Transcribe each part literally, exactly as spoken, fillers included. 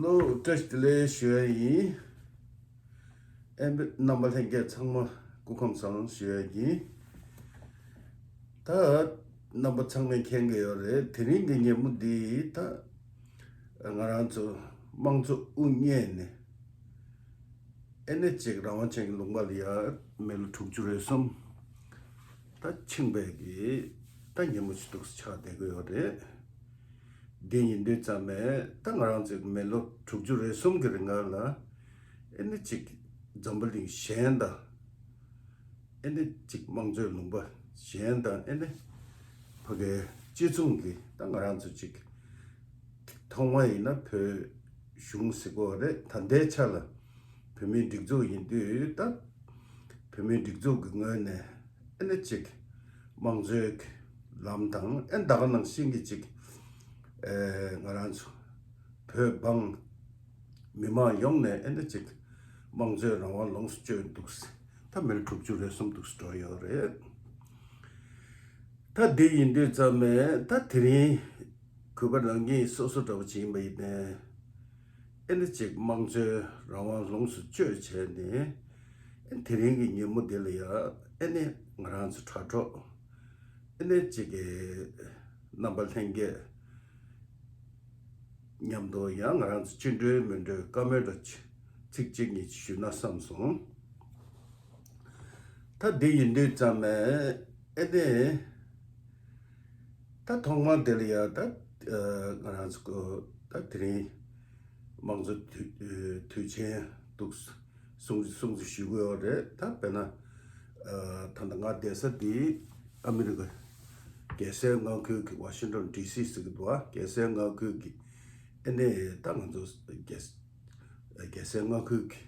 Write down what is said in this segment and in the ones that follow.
ལོ་བཀྲ་ཤིས་བདེ་ལེགས་ཞུ་ཡ་ཡིན། ཨེ་རྣམ་པ་ལྷན་རྒྱས་ཚང་མ་སྐུ་ཁམས་བཟང་ཞུ་ཡ་ཡིན། ད་རྣམ་པ་ཚང་མས་མཁྱེན་གྱི་ཡོད་རེད། དེ་རིང་གི་ཉིན་མོ་འདི་ད་ང་རང་ཚོ་དམངས་གཙོ་དབུ་བརྙེས་ནས་ཨེ་ནི་ཅིག་རང་དབང་ཅན་གྱི་ལུང་པ་ལ་ཡ་མི་ལོ་དྲུག་ཅུ་རེ་གསུམ་ད་ཕྱིན་པའི་གི་ད་ཉིན་མོ་ཞིག་འདུག་སེ་ཆགས་བསྡད་ཀྱི་ཡོད་རེད། འདི་ཡིན་དུས་ཙམ་ནས་ད་ང་རང་ཚོའི་མི་ལོ་དྲུག་ཅུ་རེ་གསུམ་གྱི་རིང་ལ་ཨེ་ནི་ཅིག་འཛམ་བུ་གླིང་གཞན་དང་ཨེ་ནི་ཅིག་དམངས་གཙོའི་ལུང་པ་གཞན་དང་ཨེ་ནི་ཕ་གིའི་སྤྱི་མཚུངས་ཀྱི་ད་ང་རང་ཚོ་ཅིག་ཐོག་མ་ཡིན་ན་བོད་གཞུང་ཟེར་གོ་རེད། ད་ལྟའི་ཆ་ལ་བོད་མིའི་སྒྲིག་འཛུགས་ཡིན་དུས་ད་བོད་མིའི་སྒྲིག་འཛུགས་ཀྱི་ངོས་ནས་ཨེ་ནི་ཅིག་དམངས་གཙོའི་ལམ་དང་ཨེ་ད་ག་ནང་བཞིན་གྱི་ཅིག་ཨེ་ང་རང་ཚོ་བོད་འབངས་མི་མང་ཡོངས་ནས་ཨེ་ནི་ཅིག་དམངས་གཙོའི་རང་དབང་ལོངས་སུ་སྤྱོད་འདུག་སེ་ད་མི་ལོ་དྲུག་ཅུ་རེ་གསུམ་འདུག་སེ་འགྲོ་ཡོད་རེད། ད་འདི་ཡིན་དུས་ཙམ་ནས་ད་དེ་རིང་གུས་པ་རང་ཉིད་སོ་སོ་འདྲ་པོ་ཅིག་ཡིན་པ་ཡིན་ནའི་ཨེ་ནི་ཅིག་དམངས་གཙོའི་རང་དབང་ལོངས་སུ་སྤྱོད་བྱས་ནས་ཨེ་དེ་རིང་གི་ཉིན་མོ་འདི་ལ་ཡ་ཨེ་ནི་ང་རང་ཚོ་དྲ་གྲོགས་ཨེ་ནི་ཅིག་གི་རྣམ་པ་ལྷན་རྒྱས་མཉམ་དུ་ཡང་ང་རང་ཚོ་བཅིངས་འགྲོལ་མི་འགྲོལ་བཀའ་མོལ་འདྲ་ཅིག་ཚིག་གཅིག་གཉིས་ཅིག་ཞུས་ན་བསམ་སོང་། ད་འདི་ཡིན་དུས་ཙམ་ནས་ཨེ་ནི་ད་ཐོག་མར་དེ་ལ་ཡ་ད་ང་རང་ཚོ་ད་དེ་རིང་དམངས་གཙོ་དུས་དུས་ཆེན་འདུག་སེ་སྲུང་སྲུང་བརྩི་ཞུ་གི་ཡོད་རེད། ད་དཔེར་ན་ད་ལྟ་ང་བསྡད་ས་འདི་ཨ་མི་རི་ཀ་རྒྱལ་སའི་མངའ་ཁུལ་གྱི་ཝ་ཤིང་ཊོན་ཌི་སི་ཟེར་གྱི་འདུག་ཨ། རྒྱལ་སའི་མངའ་ཁུལ་གྱི་ཨེ་ནི་ད་ང་ཚོ་རྒྱལ་རྒྱལ་སའི་མངའ་ཁུལ་གྱི་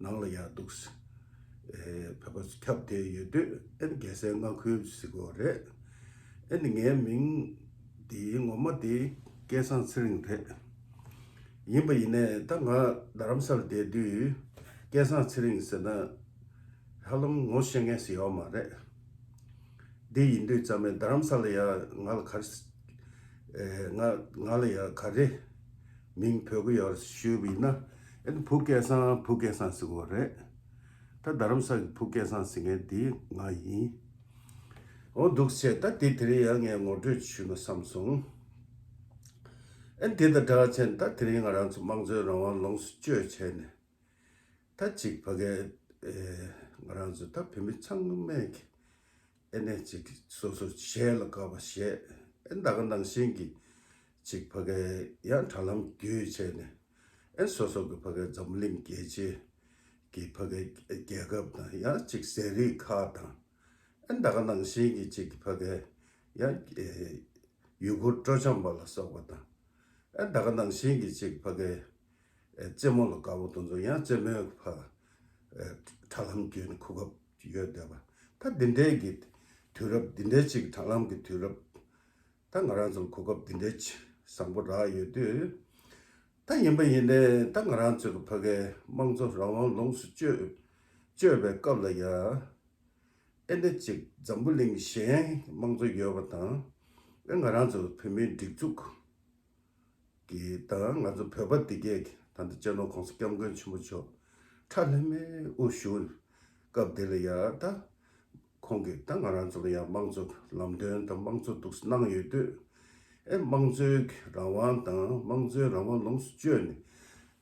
ནང་ལ་ཡ་འདུག་སེ་བོད་པ་ཚོ་ཁྱབ་བསྡད་ཡོད་དུས་ཨེ་ནི་རྒྱལ་སའི་མངའ་ཁུལ་ཟེར་གྱི་ཡོད་རེད། ཨེ་ནི་ངའི་མིང་འདི་ངོ་མ་འདི་སྐལ་བཟང་ཚེ་རིང་རེད། ཡིན་པ་ཡིན་ནའི་ད་ང་རྡ་རམ་ས་ལ་བསྡད་དུས་སྐལ་བཟང་ཚེ་རིང་ཟེར་ན་ཧ་ལམ་ངོ་ཤེས་མཁན་ཞིག་ཡོད་མ་རེད། འདི་ཡིན་དུས་ཙམ་ནས་རྡ་རམ་ས་ལ་ཡ་ང་ལ་ག་རེ་ང་ང་ལ་ཡ་ག་རེ་མིང་འབོད་ཀྱི་ཡོད་ཞུས་པ་ཡིན་ན་ཨེ་ནི་བུ་སྐལ་བཟང་བུ་སྐལ་བཟང་ཟེར་གྱི་ཡོད་རེད། ད་རྡ་རམ་ས་གི་བུ་སྐལ་བཟང་ཟེར་མཁན་འདི་ང་ཡིན། འོ་འདུག་སེ་ད་དེ་དེ་རིང་ཡང་ངས་ངོ་སྤྲོད་ཞུས་ན་བསམ་སོང་། ཨེ་དེ་དང་སྦྲགས་བྱས་ད་དེ་རིང་ང་རང་ཚོ་དམངས་གཙོའི་རང་དབང་ལོངས་སུ་སྤྱོད་བྱས་ནས་ད་ཅིག་ཕ་གི་ང་རང་ཚོ་ད་བོད་མི་ཚང་མས་ཀྱི་ཨེ་ནས་ཅིག་སོ་སོ་གཞས་ལ་དགའ་བ་གཞས་ཨེ་ད་ག་ནང་བཞིན་གྱི་ཅིག་ཕ་གི་ཡང་དྲ་ལམ་བརྒྱུད་བྱས་ནས་ཨེ་སོ་སོ་གི་ཕ་གི་འཛམ་གླིང་རྒྱལ་སྤྱི་གི་ཕ་གི་རྒྱལ་ཁབ་དང་ཡང་ཅིག་ཟས་རིགས་ཁག་དང་ཨེ་ད་ག་ནང་བཞིན་གྱི་ཅིག་ཕ་གི་ཡང་ཡུལ་སྐོར་སྤྲོ་འཆམ་པ་ལ་སོགས་པ་དང་ཨེ་ད་ག་ནང་བཞིན་གྱི་ཅིག་ཕ་གི་རྩེད་མོ་ལ་དགའ་བོ་དེ་ཚོ་ཡང་རྩེད་མོའི་ཕ་དྲ་ལམ་བརྒྱུད་ནས་གོ་སྐབས་ཡོད་བསྡད་པ་ད་འདི་འདྲའི་གི་དུས་རབས་འདི་འདྲའི་ཅིག་དྲ་ལམ་གྱི་དུས་རབས་ད་ང་རང་ཚོར་གོ་སྐབས་འདི་འདྲའི་ཅིག་བཟང་པོ་རག་ཡོད་དུས་ད་ཡིན་པ་ཡིན་ནའི་ད་ང་རང་ཚོ་གི་ཕ་གའི་དམངས་གཙོ་རང་དབང་ལོངས་སུ་སྤྱོད་སྤྱོད་པའི་སྐབས་ལ་ཡ་ཨེ་འདྲ་ཅིག་འཛམ་བུ་གླིང་གཞན་དམངས་གཙོ་ཡོད་པ་དང་ཨེ་ང་རང་ཚོ་བོད་མིའི་སྒྲིག་འཛུགས་གི་དང་ང་ཚོ་བོད་པ་འདི་གས་ཀྱི་ད་ལྟ་སྤྱི་ནོར་གོང་ས་སྐྱབས་མགོན་ཆེན་པོ་མཆོག་ཁྲ་ལྷམ་མེ་དབུ་བཞུགས་སྐབས་དེ་ལ་ཡ་ད་ཁོང་གིས་ད་ང་རང་ཚོ་ལ་ཡ་དམངས་གཙོ་ལམ་སྟོན་དང་དམངས་གཙོ་འདུག་སེ་གནང་ཡོད་དུས་ཨེ་དམངས་གཙོའི་རང་དབང་དང་དམངས་གཙོའི་རང་དབང་ལོངས་སུ་སྤྱོད་ནས་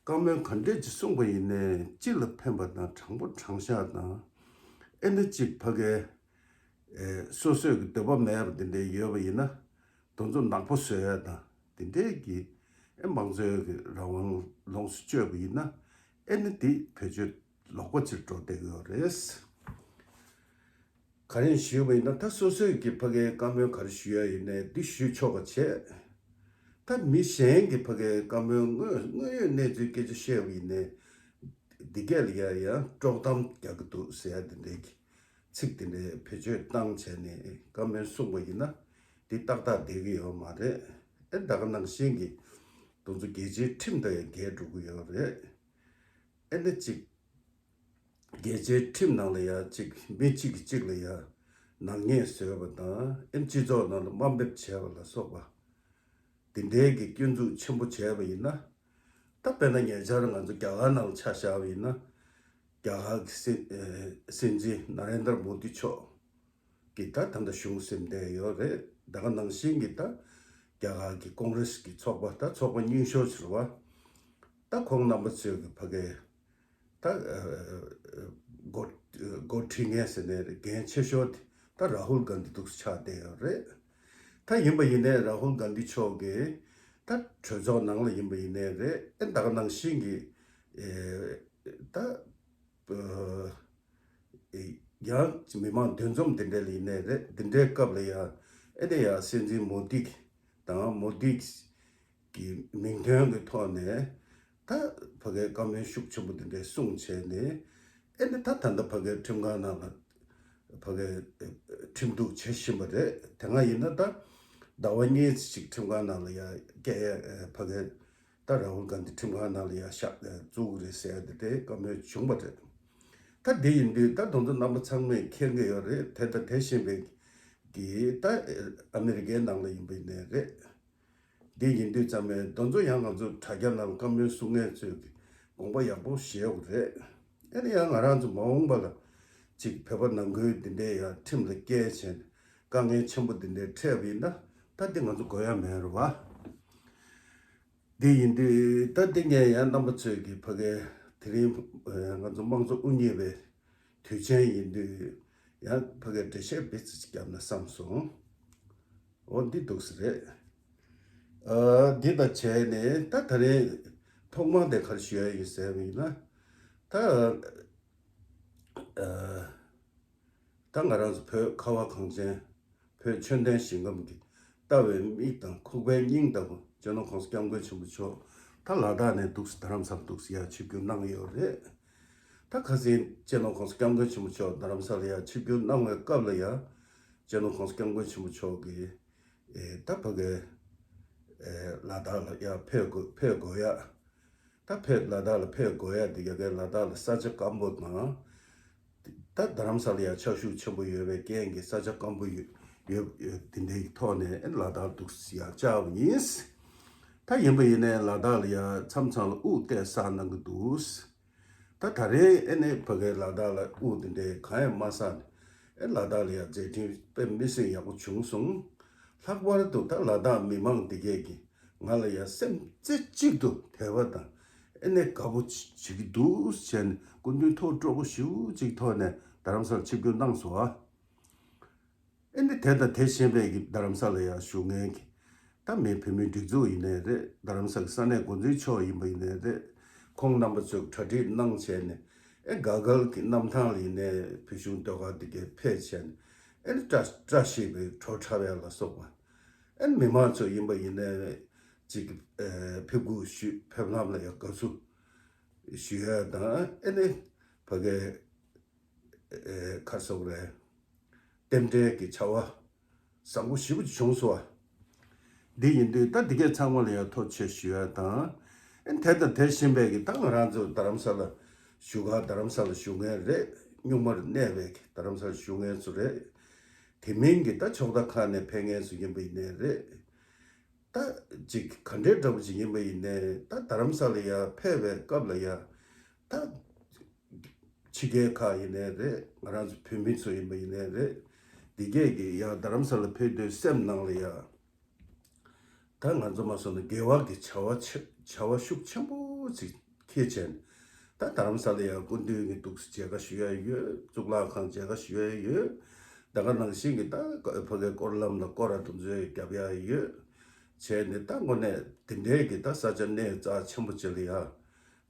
བཀའ་མོལ་ག་འདྲས་ཅིག་གསུངས་པ་ཡིན་ནའི་སྤྱི་ལ་ཕན་པ་དང་དྲང་པོ་དྲང་བཞག་དང་ཨེ་འདྲ་ཅིག་ཕ་གའི་ཨེ་སོ་སོས་ཀྱི་འདོད་པ་མེད་པ་འདི་འདྲའི་ཡོད་པ་ཡིན་ན་དེ་ཚོ་ནག་པོ་བཟོ་ཡ་དང་འདི་འདྲའི་གི་ཨེ་དམངས་གཙོའི་གི་རང་དབང་ལོངས་སུ་སྤྱོད་པ་ཡིན་ན་ཨེ་ནི་འདི་བེད་སྤྱོད་ལོག་པ་ཅིག་འགྲོ་བསྡད་ཀྱི་ཡོད་རེད། ག་རེ་ཞུས་པ་ཡིན་ན་ད་སོ་སོས་ཀྱི་ཕ་གའི་བཀའ་མོལ་ག་རེ་ཞུ་ཡ་ཡིན་ནའི་འདི་ཞུས་ཆོག་པ་བྱས། ད་མི་གཞན་གྱི་ཕ་གའི་བཀའ་མོལ་དངོས་དངོས་ཡོད་གནས་ཚུལ་སྐད་ཆ་བཤད་པ་ཡིན་ནའི་འདི་གས་ལ་ཡ་ཡ་དཀྲོག་གཏམ་རྒྱག་གི་འདུག་ཟེར་ཡ་འདི་འདྲའི་གི་ཚིག་དེ་འདྲའི་བེད་སྤྱོད་བཏང་བྱས་ནས་བཀའ་མོལ་གསུངས་པ་ཡིན་ན་འདི་ཏག་ཏག་བསྡད་ཀྱི་ཡོད་མ་རེད། ཨེ་ད་ག་ནང་བཞིན་གྱི་དེ་ཚོ་རྒྱལ་སྤྱིའི་ཁྲིམས་དང་ཡང་འགལ་འགྲོ་གི་ཡོད་རེད། ཨེ་འདི་གཅིག་རྒྱལ་སྤྱིའི་ཁྲིམས་ནང་ལ་ཡང་གཅིག་མི་གཅིག་གིས་གཅིག་ལ་ཡང་ནག་ཉེས་བཟོས་པ་དང་ཨེ་སྤྱི་ཚོགས་ནང་ལ་དམའ་འབེབས་བྱས་པ་ལ་སོགས་པ་འདི་འདྲའི་གི་སྐྱོན་འཛུགས་ཆེན་པོ་བྱས་པ་ཡིན་ན་ ད་དཔེར་ན་ཉེ་ཆར་ང་ཚོ་རྒྱ་གར་ནང་ཆ་བཞག་པ་ཡིན་ན། རྒྱ་གར་གྱི་སྲིད་ཨེ་སྲིད་འཛིན་ན་རེན་དར་མོ་དི་མཆོག་གིས་ད་ད་ལྟ་གཞུང་ཟིན་བསྡད་ཡོད་རེད། ད་ག་ནང་བཞིན་གྱི་ད་རྒྱ་གར་གྱི་ཀོང་རེས་ཀྱི་ཚོགས་པ། ད་ཚོགས་པ་རྙིང་ཤོས་ཅིག་རེད་བ། ད་ཁོང་རྣམ་པ་ཚོས་ཀྱི་ཕ་གི་ད་ཨ་འགོ་འགོ་ཁྲིད་མཁན་ཟེར་ནའི་རེད། འགན་ཆེ་ཤོས་དེ་ད་རཱ་ཧུལ་གྷན་དྷི་འདུག་ཆགས་བསྡད་ཡོད་རེད། ད་ཡིན་པ་ཡིན་ནའི་རཱ་ཧུལ་གྷན་དྷི་མཆོག་གིས་ད་གྲོས་ཚོགས་ནང་ལ་ཡིན་པ་ཡིན་ནའི་རེད། ཨེ་ད་ག་ནང་བཞིན་གྱི་ཨེ་ད་ཨ་ཡང་མི་མང་འདུ་འཛོམས་དེ་འདྲ་ལ་ཡིན་ནའི་རེད། དེ་འདྲའི་སྐབས་ལ་ཡང་ཨེ་ནས་ཡང་སྲིད་འཛིན་མོ་དི་དང་མོ་དི་གི་མིང་དོན་གྱི་ཐོག་ནས་ད་ཕ་གའི་བཀའ་མོལ་ཤུགས་ཆེན་པོ་དེ་འདྲའི་གསུངས་བྱས་ནས། ཨེ་ནས་ད་ད་ལྟ་ཕ་གའི་ཁྲིམས་ཁང་ནང་ལ་ཕ་གའི་ཁྲིམས་གཏུག་བྱེད་བཞིན་པ་རེད། དེ་སྔ་ཡིན་ན་ད་ཟླ་བ་གཉིས་ཅིག་ཁྲིམས་ཁང་ནང་ལ་ཡ་བསྐྱལ་ཡ་ཕ་གའི་ད་རཱ་ཧུལ་གྷན་དྷི་ཁྲིམས་ཁང་ནང་ལ་ཡ་བཞག་བཙུགས་རེད་ཟེར་ཡ་དེ་འདྲའི་བཀའ་མོལ་བྱུང་བ་རེད། ད་དེ་ཡིན་དུས་ད་དེ་ཚོ་རྣམ་པ་ཚང་མས་མཁྱེན་གྱི་ཡོད་རེད། དེ་ད་དེ་བཞིན་པའི་གི་ད་ཨ་མི་རི་ཀའི་ནང་ལ་ཡིན་པ་ཡིན་ནའི་རེད། འདི་ཡིན་དུས་ཙམ་པས་དེ་ཚོ་ཡང་ང་ཚོ་དྲ་རྒྱ་ནང་བཀའ་མོལ་གསུང་མཁན་ཚོས་ཀྱི་དགོངས་པ་ཡག་པོ་བཞེས་དགོས་རེད། ཨེ་ནས་ཡང་ང་རང་ཚོ་མ་འོངས་པ་ལ་ཅིག་བོད་པ་ནང་ཁུལ་འདི་འདྲའི་ཡང་ཁྲིམས་ལ་བཀལ་བྱས་ནས་དཀའ་ངལ་ཆེན་པོ་འདི་འདྲའི་འཕྲད་པ་ཡིན་ན་ད་འདི་ང་ཚོ་དགོས་ཡ་མེད་རེད་བ། འདི་ཡིན་དུས་ད་འདི་ངས་ཡང་རྣམ་པ་ཚོས་ཀྱི་ཕ་གའི་དེ་རིང་ང་ཚོ་དམངས་གཙོ་དབུ་བརྙེས་པའི་དུས་ཆེན་ཡིན་དུས་ཡང་ཕ་གའི་འགྲེལ་བཤད་སྦེ་ཙི་ཅིག་བརྒྱབ་ན་བསམ་སོང་། འོ་འདི་འདུག་སེ་རེད། ཨ་འདི་དང་བྱས་ནས་ད་ད་རེས་ཐོག་མ་དེ་ག་རེ་ཞུ་ཡ་ཡིན་ཟེར་བ་ཡིན་ན། ད་ཨ་ད་ང་རང་ཚོ་བོད་ཁ་བ་གངས་ཅན་བོད་ཆོས་ལྡན་ཞིང་ཁམས་ཀྱི་ལྟ་བའི་མིག་དང་ཁུག་པའི་སྙིང་ལྟ་བུ་སྤྱི་ནོར་༸གོང་ས་༸སྐྱབས་མགོན་ཆེན་པོ་མཆོག་ད་ལ་དྭགས་ནས་འདུག་སེ་རྡ་རམ་ས་ལ་འདུག་སེ་ཡར་ཆིབས་བསྒྱུར་གནང་ཡོད་རེད། ད་ཁ་སང་སྤྱི་ནོར་༸གོང་ས་༸སྐྱབས་མགོན་ཆེན་པོ་མཆོག་རྡ་རམ་ས་ལ་ཡར་ཆིབས་བསྒྱུར་གནང་བའི་སྐབས་ལ་ཡ་སྤྱི་ནོར་༸གོང་ས་༸སྐྱབས་མགོན་ཆེན་པོ་མཆོག་གིས་ཨེ་ད་ཕ་གའི་ཨེ་ལ་དྭགས་ལ་ཡར་ཕེབས་དགོས་ཕེབས་དགོས་ཡ། ད་ཕེབས་ལ་དྭགས་ལ་ཕེབས་དགོས་ཡ་དེ་ཡ་གའི་ལ་དྭགས་ལ་ས་ཆ་སྐམ་པོ་དང་། ད་རྡ་རམ་ས་ལ་ཡ་ཆར་ཤུགས་ཆེན་པོ་ཡོད་པའི་རྐྱེན་གྱིས་ས་ཆ་སྐམ་པོ་ཡོད་ཡོད་ཡོད་དེ་འདྲའི་ཐོག་ནས་ཨེ་ལ་དྭགས་འདུག་སེ་ཡར་བཅར་བ་ཡིན། ད་ཡིན་པ་ཡིན་ནའི་ལ་དྭགས་ལ་ཡ་མཚམས་མཚམས་ལ་དབུགས་བསྟན་ས་གནང་གི་འདུག་ད་ད་རེས་ཨེ་ནས་ཕ་གའི་ལ་དྭགས་ལ་དབུགས་དེ་འདྲའི་གང་ཡང་མ་ཟ་ནས་ཨེ་ལ་དྭགས་ལ་ཡ་མཛད་འཕྲིན་དཔེ་མི་སྲིད་ཡག་པོ་བྱུང་སོང་། ལྷག་པར་དུ་ད་ལ་དྭགས་མི་མང་འདི་གས་ཀྱིས་ང་ལ་ཡ་སེམས་རྩེ་གཅིག་ཏུ་དད་པ་དང་ཨེ་ནས་དགའ་པོ་བྱེད་ཀྱི་འདུག་བྱས་ནས་སྐུ་མདུན་ཐུགས་སྤྲོ་པོ་ཞེ་པོ་ཅིག་ཐོག་ནས་རྡ་རམ་ས་ལ་ཆིབས་བསྒྱུར་གནང་སོང་ཨ། ཨེ་ནི་དེ་དང་དེ་གཞན་པའི་གི་རྡ་རམ་ས་ལ་ཡང་བཞུགས་མཁན་གྱི་ད་མི་བོད་མིའི་སྒྲིག་འཛུགས་ཡིན་ནའི་རེད། རྡ་རམ་ས་གི་ས་གནས་འགོ་འཛིན་མཆོག་ཡིན་པ་ཡིན་ནའི་རེད། ཁོང་རྣམ་པ་ཚོས་གྲ་སྒྲིག་གནང་བྱས་ནས་ཨེ་ག་གལ་གྱི་གནམ་ཐང་ལ་ཡིན་ནའི་བོད་གཞུང་ཟློས་གར་འདི་གའི་ཕེབས་བྱས་ནས་ཨེ་ནི་བཀྲ་བཀྲ་ཤིས་པའི་བྲོ་འཁྲབ་ཡ་ལ་སོགས་པ་ཨེ་ནི་མི་མང་ཚོ་ཡིན་པ་ཡིན་ནའི་ཅིག་ཨེ་ཕེབས་སྒུག་ཞུ་ཕེབས་ལམ་ལ་ཡང་དགའ་བསུ་ཞུ་ཡ་དང་ཨེ་ནི་ཕ་གའི་ཨེ་ག་རེ་ཟེར་དགོས་རེད། རྟེན་འབྲེལ་གྱི་བྱ་བ་བཟང་པོ་ཞེ་པོ་ཅིག་བྱུང་སོང་བ། འདི་ཡིན་དུས་ད་འདི་གས་ཚང་མ་ལ་ཡང་ཐུགས་རྗེ་ཆེ་ཞུ་ཡ་དང་། ཨེ་དེ་དང་དེ་བཞིན་པའི་གི་ད་ང་རང་ཚོ་རྡ་རམ་ས་ལ་བཞུགས་ག་རྡ་རམ་ས་ལ་བཞུགས་མཁན་རེད། གཉུག་མར་གནས་པའི་གི་རྡ་རམ་ས་ལ་བཞུགས་མཁན་ཚོ་རེད། དེ་མིན་གྱི་ད་ཕྱོགས་མཐའ་ཁག་ནས་ཕེབས་མཁན་ཚོ་ཡིན་པ་ཡིན་ནའི་རེད། ད་ཅིག་ག་འདྲའི་འདྲ་པོ་ཅིག་ཡིན་པ་ཡིན་ནའི་ད་རྡ་རམ་ས་ལ་ཡ་ཕེབས་པའི་སྐབས་ལ་ཡ་ད་ཕྱི་རྒྱལ་ཁག་ཡིན་ནའི་རེད། ང་རང་ཚོ་བོད་མི་ཚོ་ཡིན་པ་ཡིན་ནའི་རེད། འདི་གས་ཀྱི་ཡ་རྡ་རམ་ས་ལ་ཕེབས་དུས་སེམས་ནང་ལ་ཡ་ད་ང་ཚོ་མ་སོང་ན་དགེ་བ་གི་བྱ་བ་ཆེ་བྱ་བ་ཤུགས་ཆེན་པོ་ཅིག་འཁྱེར་བྱས་ནས་ད་རྡ་རམ་ས་ལ་ཡ་སྐུ་མདུན་གྱི་འདུག་སེ་མཇལ་ཁ་ཞུ་ཡ་ཡོད། གཙུག་ལག་ཁང་མཇལ་ཁ་ཞུ་ཡ་ཡོད། ད་ག་ནང་བཞིན་གྱི་ད་ཕ་གའི་སྐོར་ལམ་ལ་སྐོར་ར་དུ་འཛུལ་རྒྱབ་ཡ་ཡོད། བྱས་ནས་ད་དངོས་གནས་དེ་འདྲའི་གི་ད་ས་ཆ་གནས་རྩ་ཆེན་པོ་ཅིག་ལ་ཡ་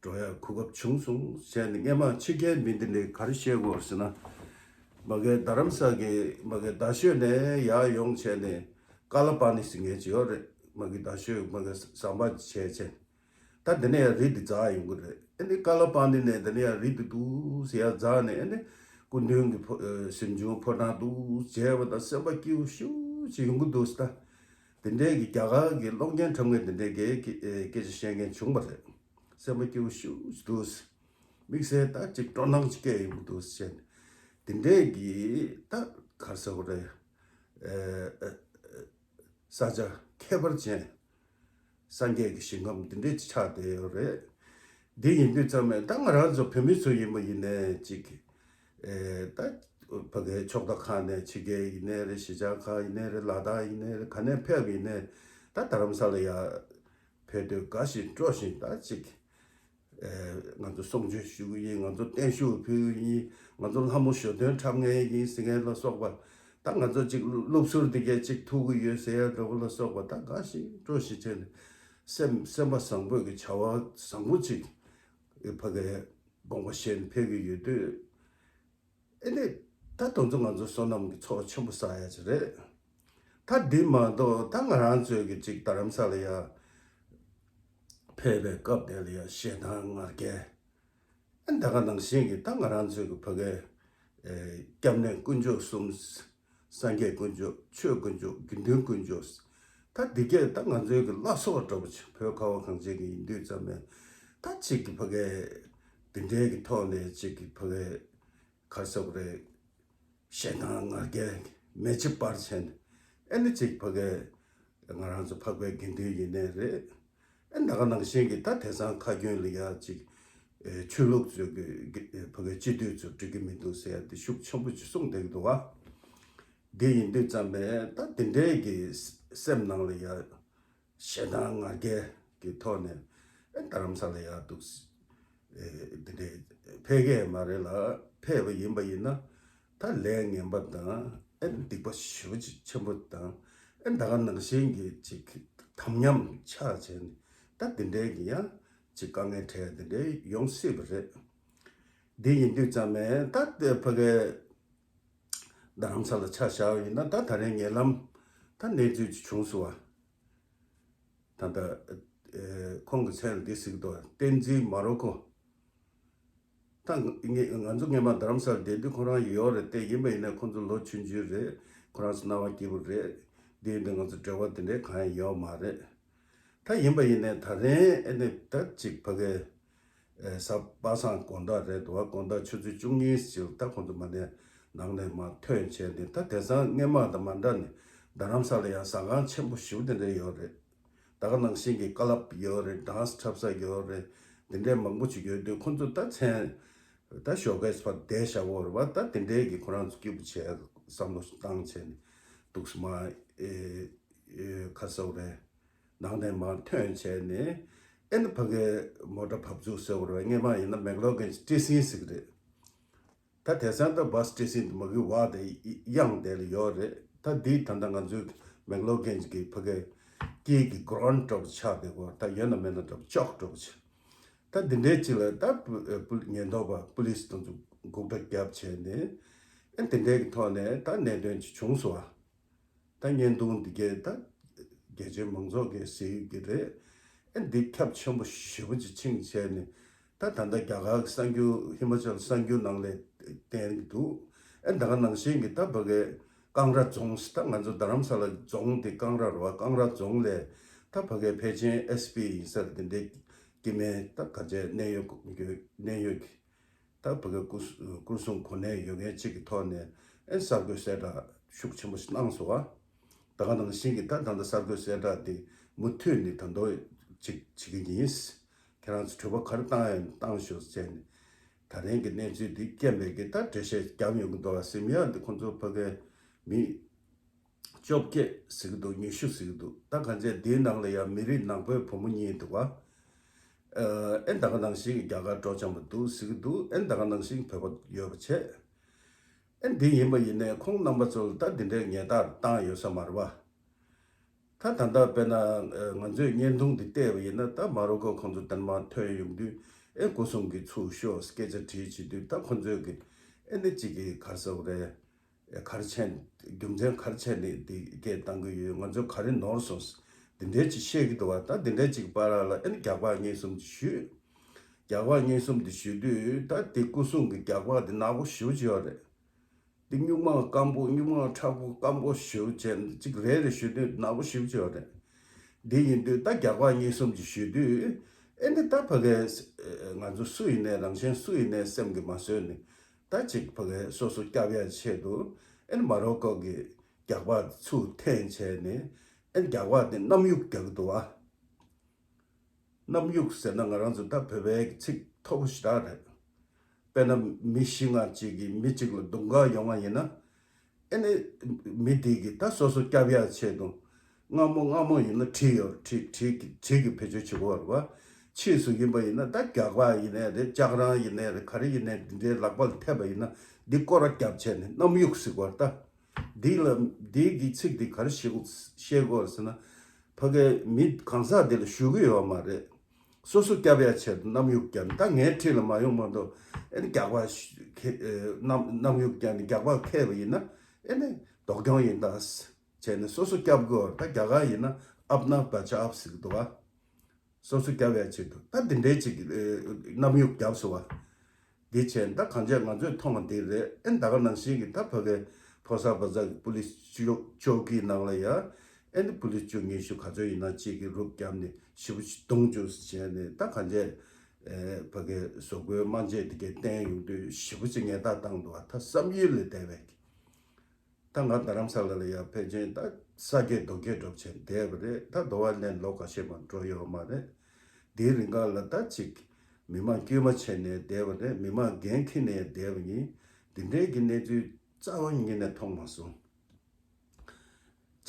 འགྲོ་ཡ་གོ་སྐབས་བྱུང་སོང་། བྱས་ནས་སྔས་མ་ཕྱི་རྒྱལ་མི་འདི་འདྲའི་ག་རེ་བཤད་དགོས་ཟེར་ན། མ་གི་རྡ་རམ་ས་གི་མ་གི་རྡ་ཤོད་ནས་ཡར་ཡོང་བྱས་ནས་ཀ་ལ་པ་ནི་ཟེར་མཁན་ཅིག་ཡོད་རེད། མ་གི་རྡ་ཤོད་མ་གི་ཟམ་པ་བྱས་བྱས། ད་འདི་ནས་ཡང་རི་འདི་འཛེགས་ཡོང་གི་རེད། ཨ་ནི་ཀ་ལ་པ་ནི་ནས་འདི་ནས་ཡང་རི་འདི་འདུག་ཟེར་ཡར་འཛེགས་ནས་ཨ་ནི་སྐུ་མདུན་གྱི་ཕོ་ཨ་གཟིམ་ཆུང་ཕོ་བྲང་འདུག་མཇལ་བ་དང་སེམས་པ་སྐྱིད་པོ་ཤུགས་ཆེ་ཡོང་གི་འདུག་ཟེར། ད་འདི་འདྲའི་གི་རྒྱ་གར་གྱི་སློབ་གཉེར་ཁྲིད་མཁན་འདི་འདྲའི་གི་སྐད་ཆ་བཤད་མཁན་བྱུང་བ་རེད། སེམས་པ་སྐྱིད་པོ་ཤུགས་ཆེ་འདུག་ཟེར། དམིགས་བསལ་ད་ཅིག་སྤྲོ་སྣང་ཅིག་སྐྱེས་ཡོང་གི་འདུག་ཟེར། འདི་འདྲའི་གི་ད་ག་རེ་ཟེར་དགོས་རེད། ཨ་ཨ་ཨ་ས་ཆ་ཁྱད་པར་ཅན། སངས་རྒྱས་ཀྱི་ཞིང་ཁམས་འདི་འདྲས་ཅིག་ཆགས་བསྡད་ཡོད་རེད། འདི་ཡིན་དུས་ཙམ་ནས་ད་ང་རང་ཚོ་བོད་མི་ཚོ་ཡིན་པ་ཡིན་ནའི་ཅིག་ཨེ་ད་ཕ་གིའི་ཕྱོགས་མཐའ་ཁག་ནས་ཕྱི་རྒྱལ་ཡིན་ནའི་རེད། གཞིས་ཆགས་ཁག་ཡིན་ནའི་རེད། ལ་དྭགས་ཡིན་ནའི་རེད། ག་ནས་ཕེབས་ཡིན་ནའི་ད་རྡ་རམ་ས་ལ་ཡ་ཕེབས་དུས་དགའ་བཞིན་སྤྲོ་བཞིན་ད་ཅིག་ཨེ་ང་ཚོ་གསུང་ཆོས་ཞུ་གི་ཡིན། ང་ཚོ་བརྟན་བཞུགས་ཕུལ་གི་ཡིན། ང་ཚོ་ལྷ་མོ་ཞོ་སྟོན་འཁྲབ་མཁན་ཡིན་ཟེར་མཁན་ལ་སོགས་པ། ད་ང་ཚོ་ཅིག་སློབ་ཟུར་དེ་གས་ཅིག་ཐུག་གི་ཡོད་ཟེར་ཡ་འདྲ་བོ་ལ་སོགས་པ། ད་དགའ་བཞིན་སྤྲོ་བཞིན་བྱས་ནས་སེམས་སེམས་པ་བཟང་པོས་ཀྱི་བྱ་བ་བཟང་པོ་ཅིག་ཕ་གིའི་དགོངས་པ་བཞེས་ནས་ཕེབས་ཀྱི་ཡོད་དུས། ཨེ་ནས་ད་དེ་ཚོ་ང་ཚོ་བསོད་ནམས་ཀྱི་ཚོགས་ཆེན་པོ་བསགས་ཡ་ཅིག་རེད། ད་འདི་མ་གཏོགས་ད་ང་རང་ཚོའི་གི་ཅིག་རྡ་རམ་ས་ལ་ཡ་ཕེབས་པའི་སྐབས་དེ་ལ་ཡ་ཞེ་སྡང་ང་རྒྱལ། ཨེ་ད་ག་ནང་བཞིན་གྱི་ད་ང་རང་ཚོའི་གི་ཕ་གིའི་ཨེ་སྐྱབས་གནས་དཀོན་མཆོག་གསུམ། སངས་རྒྱས་དཀོན་མཆོག་ཆོས་དཀོན་མཆོག་དགེ་འདུན་དཀོན་མཆོག་ད་འདི་གས་ད་ང་ཚོའི་གི་བླ་སྲོག་འདྲ་བོ་ཅིག་བོད་ཁ་བ་གངས་ཅན་གྱི་ཡིན་དུས་ཙམ་ནས་ད་ཅིག་གི་ཕ་གིའི་འདི་འདྲའི་གི་ཐོག་ནས་ཅིག་གི་ཕ་གིའི་ག་རེ་ཟེར་དགོས་རེད། ཞེ་སྡང་ང་རྒྱལ་མེ་ལྕེ་སྤར་བྱས་ནས་ཨེ་ནི་ཅིག་ཕ་གིའི་ང་རང་ཚོ་འཕགས་པའི་དགེ་འདུན་ཡིན་ནའི་རེད། ཨེ་ད་ག་ནང་བཞིན་གྱི་ད་དེང་སང་ཁ་རྒྱུན་ལ་ཡ་ཅིག་ཨེ་ཆོས་ལུགས་ཚོས་གི་ཕ་གིའི་སྤྱི་འཐུས་ཚོ་འགྲིག་གི་མི་འདུག་ཟེར་ཡ་དེ་ཤུགས་ཆེན་པོ་ཅིག་གསུངས་བསྡད་ཀྱི་འདུག་བ། འདི་ཡིན་དུས་ཙམ་པས་ད་དེ་འདྲའི་གི་སེམས་ནང་ལ་ཡ་ཞེ་སྡང་ང་རྒྱལ་གྱི་ཐོག་ནས་ཨེ་རྡ་རམ་ས་ལ་ཡ་འདུག་ཨེ་འདི་འདྲའི་ཕེབས་ཀྱི་མ་རེད་ལ། ཕེབས་པ་ཡིན་པ་ཡིན་ན་ད་ལས་ངན་པ་དང་ཨེ་སྡིག་པ་ཞེ་པོ་ཅིག་ཆེན་པོ་དང་ཨེ་ད་ག་ནང་བཞིན་གྱི་ཅིག་དམ་ཉམས་ཆགས་བྱས་ནས་ད་དེ་འདྲའི་གི་ཡང་ཅིག་དཀའ་ངལ་འཕྲད་དེ་འདྲའི་ཡོང་སྲིད་པ་རེད། འདི་ཡིན་དུས་ཙམ་ནས་ད་ཕ་གི་རྡ་རམ་ས་ལ་ཆ་བཞག་པ་ཡིན་ན་ད་ད་རིང་ཉེ་ལམ་ད་གནས་ཚུལ་ཅིག་བྱུང་སོང་བ། ད་ལྟ་ཨེ་ཁོང་གི་མཚན་ལ་འདི་ཟེར་གི་འདུག་བསྟན་འཛིན་མ་རོ་ཀོ། ད་ང་ང་ཚོ་སྔོན་མ་རྡ་རམ་ས་ལ་བསྡད་དུས་ཁོ་རང་ཡོད་རེད་དེ། ཡིན་པ་ཡིན་ན་ཁོང་ཚོ་ལོ་ཆུང་ཆུང་རེད། ཁོ་རང་ཚོ་སྣང་བ་སྐྱིད་པོ་རེད། འདི་ཡིན་དུས་ང་ཚོ་འབྲེལ་བ་དེ་འདྲའི་གང་ཡང་ཡོད་མ་རེད། ད་ཡིན་པ་ཡིན་ནའི་ད་རིང་ཨེ་ནི་ད་ཅིག་ཕ་གི་ཨེ་གཟའ་པ་སངས་དགོང་དག་རེད་འདུག་བ། དགོང་དག་ཆུ་ཚོད་བཅུ་གཉིས་ཅིག་ལ་ད་ཁོང་ཚོ་མ་ནས་ནང་ནས་མར་ཐོན་བྱས་ནས། ད་དེང་སང་སྔོན་མ་དང་མ་འདྲ་ནས་རྡ་རམ་ས་ལ་ཡང་ཟ་ཁང་ཆེན་པོ་ཞེ་པོ་དེ་འདྲ་ཡོད་རེད། ད་ག་ནང་བཞིན་གྱི་ཀ་ལབ་ཡོད་རེད། ཌན་སི་འཁྲབ་ས་ཡོད་རེད། དེ་འདྲའི་མང་པོ་ཅིག་ཡོད་དུས་ཁོང་ཚོ་ད་མཚན་ད་ཞོགས་ཀས་ཕར་བསྡད་བཞག་གི་ཡོད་རེད་བ། ད་དེ་འདྲའི་གི་ཁོ་རང་ཚོ་སྐྱིད་པོ་བྱས་བསམ་བློ་བཏང་བྱས་ནས་འདུག་སེ་མར་ཨེ་ཨེ་ག་རེ་ཟེར་དགོས་རེད། ནང་ནས་མར་ཐོན་བྱས་ནས་ཨེ་ནི་ཕ་གིའི་མོ་ཊ་བབས་ཚུགས་ཟེར་བ་རེད་བ། སྔོན་མ་ཡིན་ན་མེག་ལོ་གྷན་ཇི་སི་ཊེ་ཤན་ཟེར་གི་རེད། ད་དེང་སང་ད་བྷ་སི་ཊེ་ཤན་དེ་མ་གི་བར་དེ་གཡང་དེ་ལ་ཡོད་རེད། ད་འདི་ད་ལྟ་ང་ཚོའི་མེག་ལོ་གྷན་ཇི་གི་ཕ་གིའི་དཀྱིལ་གྱི་གྷ་རོན་ཌི་འདྲ་པོ་ཆགས་བསྡད་ཀྱི་ཡོད་རེད། ད་ཡོད་ན་མེད་ན་འདྲ་པོ་ཅོག་འདྲ་པོ་ཆགས། ད་འདི་འདྲའི་ཅིག་ལ་ད་པུ་ཉེན་རྟོག་པ་པུ་ལིས་དེ་ཚོ་འགུག་སྒྲ་བརྒྱབ་བྱས་ནས་ཨེ་འདི་འདྲའི་གི་ཐོག་ནས་ད་གནད་དོན་ཅིག་བྱུང་སོང་བ། ད་བརྙན་ཐུང་འདི་གས་ད་རྒྱལ་སྤྱིའི་མང་ཚོགས་ཀྱིས་གཟིགས་ཀྱི་རེད། ཨེ་འདི་ཁྱབ་ཆེན་པོ་ཞེ་པོ་ཅིག་ཕྱིན་བྱས་ནས་ད་ད་ལྟ་རྒྱ་གར་གྱི་གསར་འགྱུར་ཧི་མ་ཅལ་གསར་འགྱུར་ནང་ལ་བསྟན་གྱི་འདུག་ཨེ་ད་ག་ནང་བཞིན་གྱི་ད་ཕ་གིའི་ཀང་ར་རྫོང་ད་ང་ཚོ་རྡ་རམ་ས་ལ་རྫོང་དེ་ཀང་ར་རེད་བ། ཀང་ར་རྫོང་ལ་ད་ཕ་གིའི་ཕལ་ཆེར་ཨེས་པི་ཡིན་ས་རེད། དེ་འདྲའི་སྐྱེ་དམན་ད་ག་ཚད་གནད་ཡོད་གནད་ཡོད་ཀྱི་ད་ཕ་གི་སྐུ་སྐུ་སྲུང་གོ་གནས་ཡོད་མཁན་གཅིག་གི་ཐོག་ནས་ཨེ་གསར་འགོད་གསལ་བསྒྲགས་ཤུགས་ཆེན་པོ་ཞིག་གནང་སོང་བ། ད་ག་ནང་བཞིན་གྱི་ད་ད་ལྟ་གསར་འགོད་གསལ་བསྒྲགས་འདི་མུ་མཐུད་ནས་ད་དུང་ཅིག་བྱེད་ཀྱི་ཡིན། ཁྱེད་རང་ཚོ་དྲི་བ་ག་རེ་བཏང་ཡ་ཡིན་བཏང་ཤོག་ཟེར་ནས། ད་རིང་གི་གནས་ཚུལ་འདི་རྐྱེན་པས་ཀྱི་ད་འགྲེལ་བཤད་རྒྱབ་ཡོང་གི་འདུག་བ། སེམས་ཡ་འདི་ཁོང་ཚོ་ཕ་གིའི་མི་བཅོ་བརྒྱད་ཟེར་གི་འདུག་ཉི་ཤུ་ཟེར་གི་འདུག་ད་ག་ཚད་འདིའི་ནང་ལ་ཡང་མི་རིགས་ནག་པོའི་བུ་མོ་གཉིས་འདུག་བ། ཨེ་ད་ག་ནང་བཞིན་གྱི་རྒྱ་གར་སྤྲོ་འཆམ་པ་འདུག་ཟེར་གི་འདུག་ཨེ་ད་ག་ནང་བཞིན་བོད་པ་ཡོད་པ་བྱས། ཨེ་འདི་ཡིན་པ་ཡིན་ནའི་ཁོང་རྣམ་པ་ཚོ་ལ་ད་འདི་འདྲའི་ཉེས་རྡུང་བཏང་ཡོད་ས་མ་རེད་བ། ད་ད་ལྟ་དཔེར་ན་ང་ཚོས་བརྙན་ཐུང་འདི་བལྟས་པ་ཡིན་ན་ད་མ་རོ་ཀོ་ཁོང་ཚོ་ཏན་མ་ཐོན་ཡོང་དུས་ཨེ་སྐུ་སྲུང་གི་ཚུར་ཤོག་སྐད་ཆ་དྲིས་བྱེད་དུས་ད་ཁོང་ཚོས་གི་ཨེ་འདི་གཅིག་གི་ག་རེ་ཟེར་དགོས་རེད། ག་རེ་བྱས་རྒྱུ་མཚན་ག་རེ་བྱས་ནས་འདི་སྐད་བཏང་གི་ཡོད། ང་ཚོ་ག་རེ་ནོར་སོང་། འདི་འདྲའི་ཅིག་བཤད་ཀྱི་འདུག་བ། ད་འདི་འདྲའི་ཅིག་བར་ལ་ཨེ་ནི་རྒྱག་པ་གཉིས་གསུམ་ཅིག་ཞུས། རྒྱག་པ་གཉིས་གསུམ་འདི་ཞུས་དུས་ད་འདི་སྐུ་སྲུང་གི་རྒྱག་པ་འདི་ནག་པོ་ཞེ་པོ་ཅིག་ཡོད་རེད། འདི་སྨྱུག་མ་སྐམ་པོ་སྨྱུག་མ་མཁྲེགས་པོ་སྐམ་པོ་ཞེ་པོ་ཅིག་ཅིག་རེ་རེ་ཞུས་དུས་ནག་པོ་ཞེ་པོ་ཅིག་ཡོད་རེད། འདི་ཡིན་དུས་ད་རྒྱག་པ་གཉིས་གསུམ་ཅིག་ཞུས་དུས་ཨེ་ནི་ད་ཕ་གིའི་ང་ཚོ་སུ་ཡིན་ནའི་རང་གཞན་སུ་ཡིན་ནའི་སེམས་ཀྱི་མ་བཟོད་ནས། ད་ཅིག་ཕ་གིའི་སོ་སོ་སྐྱོབ་ཡ་ཆེད་དུ་ཨེ་ནི་མ་རོ་ཀོ་གི་རྒྱག་པ་ཚུར་འཐེན་བྱས་ནས་ཨེ་ནི་རྒྱག་པ་དེ་གནམ་གཡུག་རྒྱག་གི་འདུག་བ། གནམ་གཡུག་ཟེར་ན་ང་རང་ཚོ་ད་བོད་པའི་ཚིག་མཐོ་པོ་ཞེ་དྲག་རེད། དཔེར་ན་མི་བཞི་ལྔ་གཅིག་གིས་མི་གཅིག་ལ་རྡུང་ག་ཡོང་བ་ཡིན་ན། ཨེ་ནི་མི་དེ་གིས་ད་སོ་སོ་སྐྱབས་ཡ་ཆེད་དུ། སྔ་མོ་སྔ་མོ་ཡིན་ན་གྲི་ཡོད། གྲི་གྲི་གྲི་གིས་བེད་སྤྱོད་བྱེད་དགོས་རེད་བ། ཕྱིས་སུ་ཡིན་པ་ཡིན་ན་ད་རྒྱག་པ་ཡིན་ནའི་རེད། ལྕགས་རང་ཡིན་ནའི་རེད། ག་རེ་ཡིན་ནའི་འདི་འདྲའི་ལག་པ་ལ་ཐེབས་པ་ཡིན་ན་འདི་སྐོར་ར་རྒྱབ་བྱས་ནས་གནམ་གཡུག་ཟེར་དགོས་རེད་ད། འདི་ལ་འདི་གི་ཚིག་འདི་ག་རེ་ཤེས་དགོས་ཤེས་དགོས་ཟེར་ན། ཕ་གི་མི་གང་ཟག་འདི་ལ་ཞུ་གི་ཡོད་མ་རེད། སོ་སོ་སྐྱབས་ཡ་ཆེད་དུ་གནམ་གཡུག་བརྒྱབ་ནས། ད་ངའི་འཁྲིས་ལ་མ་ཡོང་མ་གཏོགས་ཨེ་ནི་རྒྱག་པ་ཤ་ཁེ་ཨེ་གནམ་གནམ་གཡུག་བརྒྱབ་ནས་རྒྱག་པ་ཁེལ་བ་ཡིན་ན་ཨེ་ནི་སྡུག་གྱོང་ཡིན་ད་བྱས་ནས་སོ་སོ་སྐྱབས་དགོས། ད་རྒྱ་གར་ཡིན་ན་ཨབ་ན་བ་ཆ་ཨབ་ཟེར་གི་འདུག་བ། སོ་སོ་སྐྱབས་ཡ་ཆེད་དུ་ད་འདི་འདྲའི་ཅིག་ཨེ་གནམ་གཡུག་བརྒྱབ་སོང་བ། འདི་བྱས་ད་གང་བྱས་ང་ཚོས་མཐོང་བ་འདི་རེད། ཨེ་ད་ག་ནང་བཞིན་གྱི་ད་ཕ་གི་ཕོ་གསར་བ་ཚ་གི་པུ་ལིས་ཅོ་ཅོ་ཀི་ནང་ལ་ཡ་ཨེ་ནི་པུ་ལིས་བཅུ་ཉི་ཤུ་ག་ཚོད་ཡིན་ན་གཅིག་གིས་རུབ་བརྒྱབ་ནས་ཞེ་པོ་ཅིག་རྡུང་བཅུག་བྱས་ནས་ད་གང་བྱས་ཨེ་ཕ་གི་བཟོ་བཀོད་སྨན་དཔྱད་དེ་གའི་བསྟན་ཡོང་དུས་ཞེ་པོ་ཅིག་ཉེན་བརྡ་བཏང་འདུག་བ། ད་བསམ་ཡུལ་ལས་འདས་པའི་གི། ད་ང་རྡ་རམ་ས་ལ་ལ་ཡ་ཕལ་ཆེར་ད་ས་སྐྱེས་རྡོ་སྐྱེས་འགྲོ་བྱས་བསྡད་པ་རེད། ད་འདོ་བ་ལེན་ལོ་ཁ་ཤས་མ་འགྲོ་ཡོད་མ་རེད། དེའི་རིང་ག་ལ་ད་ཅིག་མི་མང་དཀྱུས་མ་བྱས་ནས་བསྡད་པ་རེད། མི་མང་འགན་འཁྱེར་ནས་བསྡད་པ་ཡིན། འདི་འདྲའི་གི་གནས་ཚུལ་རྩ་བ་ཉིད་ནས་མཐོང་མ་སོང་།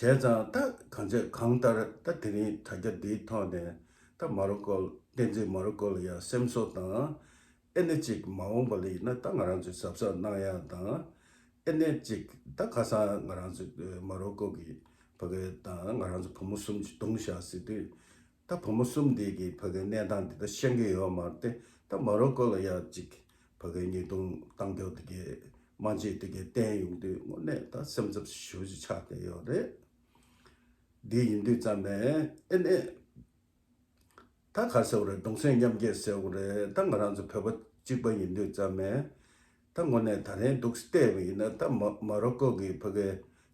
བྱས་ཙང་ད་གང་བྱས་གང་ལྟར་ད་དེ་རིང་དྲ་རྒྱ་འདིའི་ཐོག་ནས་ད་མ་རོ་ཀོ་བསྟན་འཛིན་མ་རོ་ཀོ་ལ་ཡ་སེམས་གསོ་དང་། ཨེ་ནི་ཅིག་མ་འོངས་པ་ལ་ཡིན་ན་ད་ང་རང་ཚོས་གཟབ་གཟབ་གནང་ཡ་དང་། ཨེ་ནི་ཅིག་ད་ཁ་སང་ང་རང་ཚོ་མ་རོ་ཀོ་གི་ཕ་གི་དང་ང་རང་ཚོ་བུ་མོ་གསུམ་ཅིག་བརྡུངས་བཞག་ཟེར་དུས། ད་བུ་མོ་གསུམ་དེ་གི་ཕ་གི་གནས་སྟངས་དེ་ད་ཤེས་ཀྱི་ཡོད་མ་རེད་དེ། ད་མ་རོ་ཀོ་ལ་ཡ་ཅིག་ཕ་གི་ཉེས་རྡུང་བཏང་རྒྱུ་དེ་གའི་སྨན་དཔྱད་དེ་གའི་བསྟན་ཡོང་དུས་དངོས་གནས་ད་སེམས་འཚབ་ཞེ་པོ་ཅིག་ཆགས་བསྡད་ཡོད་རེད། འདི་ཡིན་དུས་ཙམ་ནས་ཨེ་ནི། ད་ག་ཟེར་བ་རེད། གདུང་སེམས་མཉམ་སྐྱེད་ཟེར་བ་རེད། ད་ང་རང་ཚོ་བོད་པ་གཅིག་པ་ཡིན་དུས་ཙམ་ནས་ད་དངོས་གནས་ད་རིང་འདུག་བལྟས་པ་ཡིན་ན་ད་མ་མ་རོ་ཀོ་གི་ཕ་གི་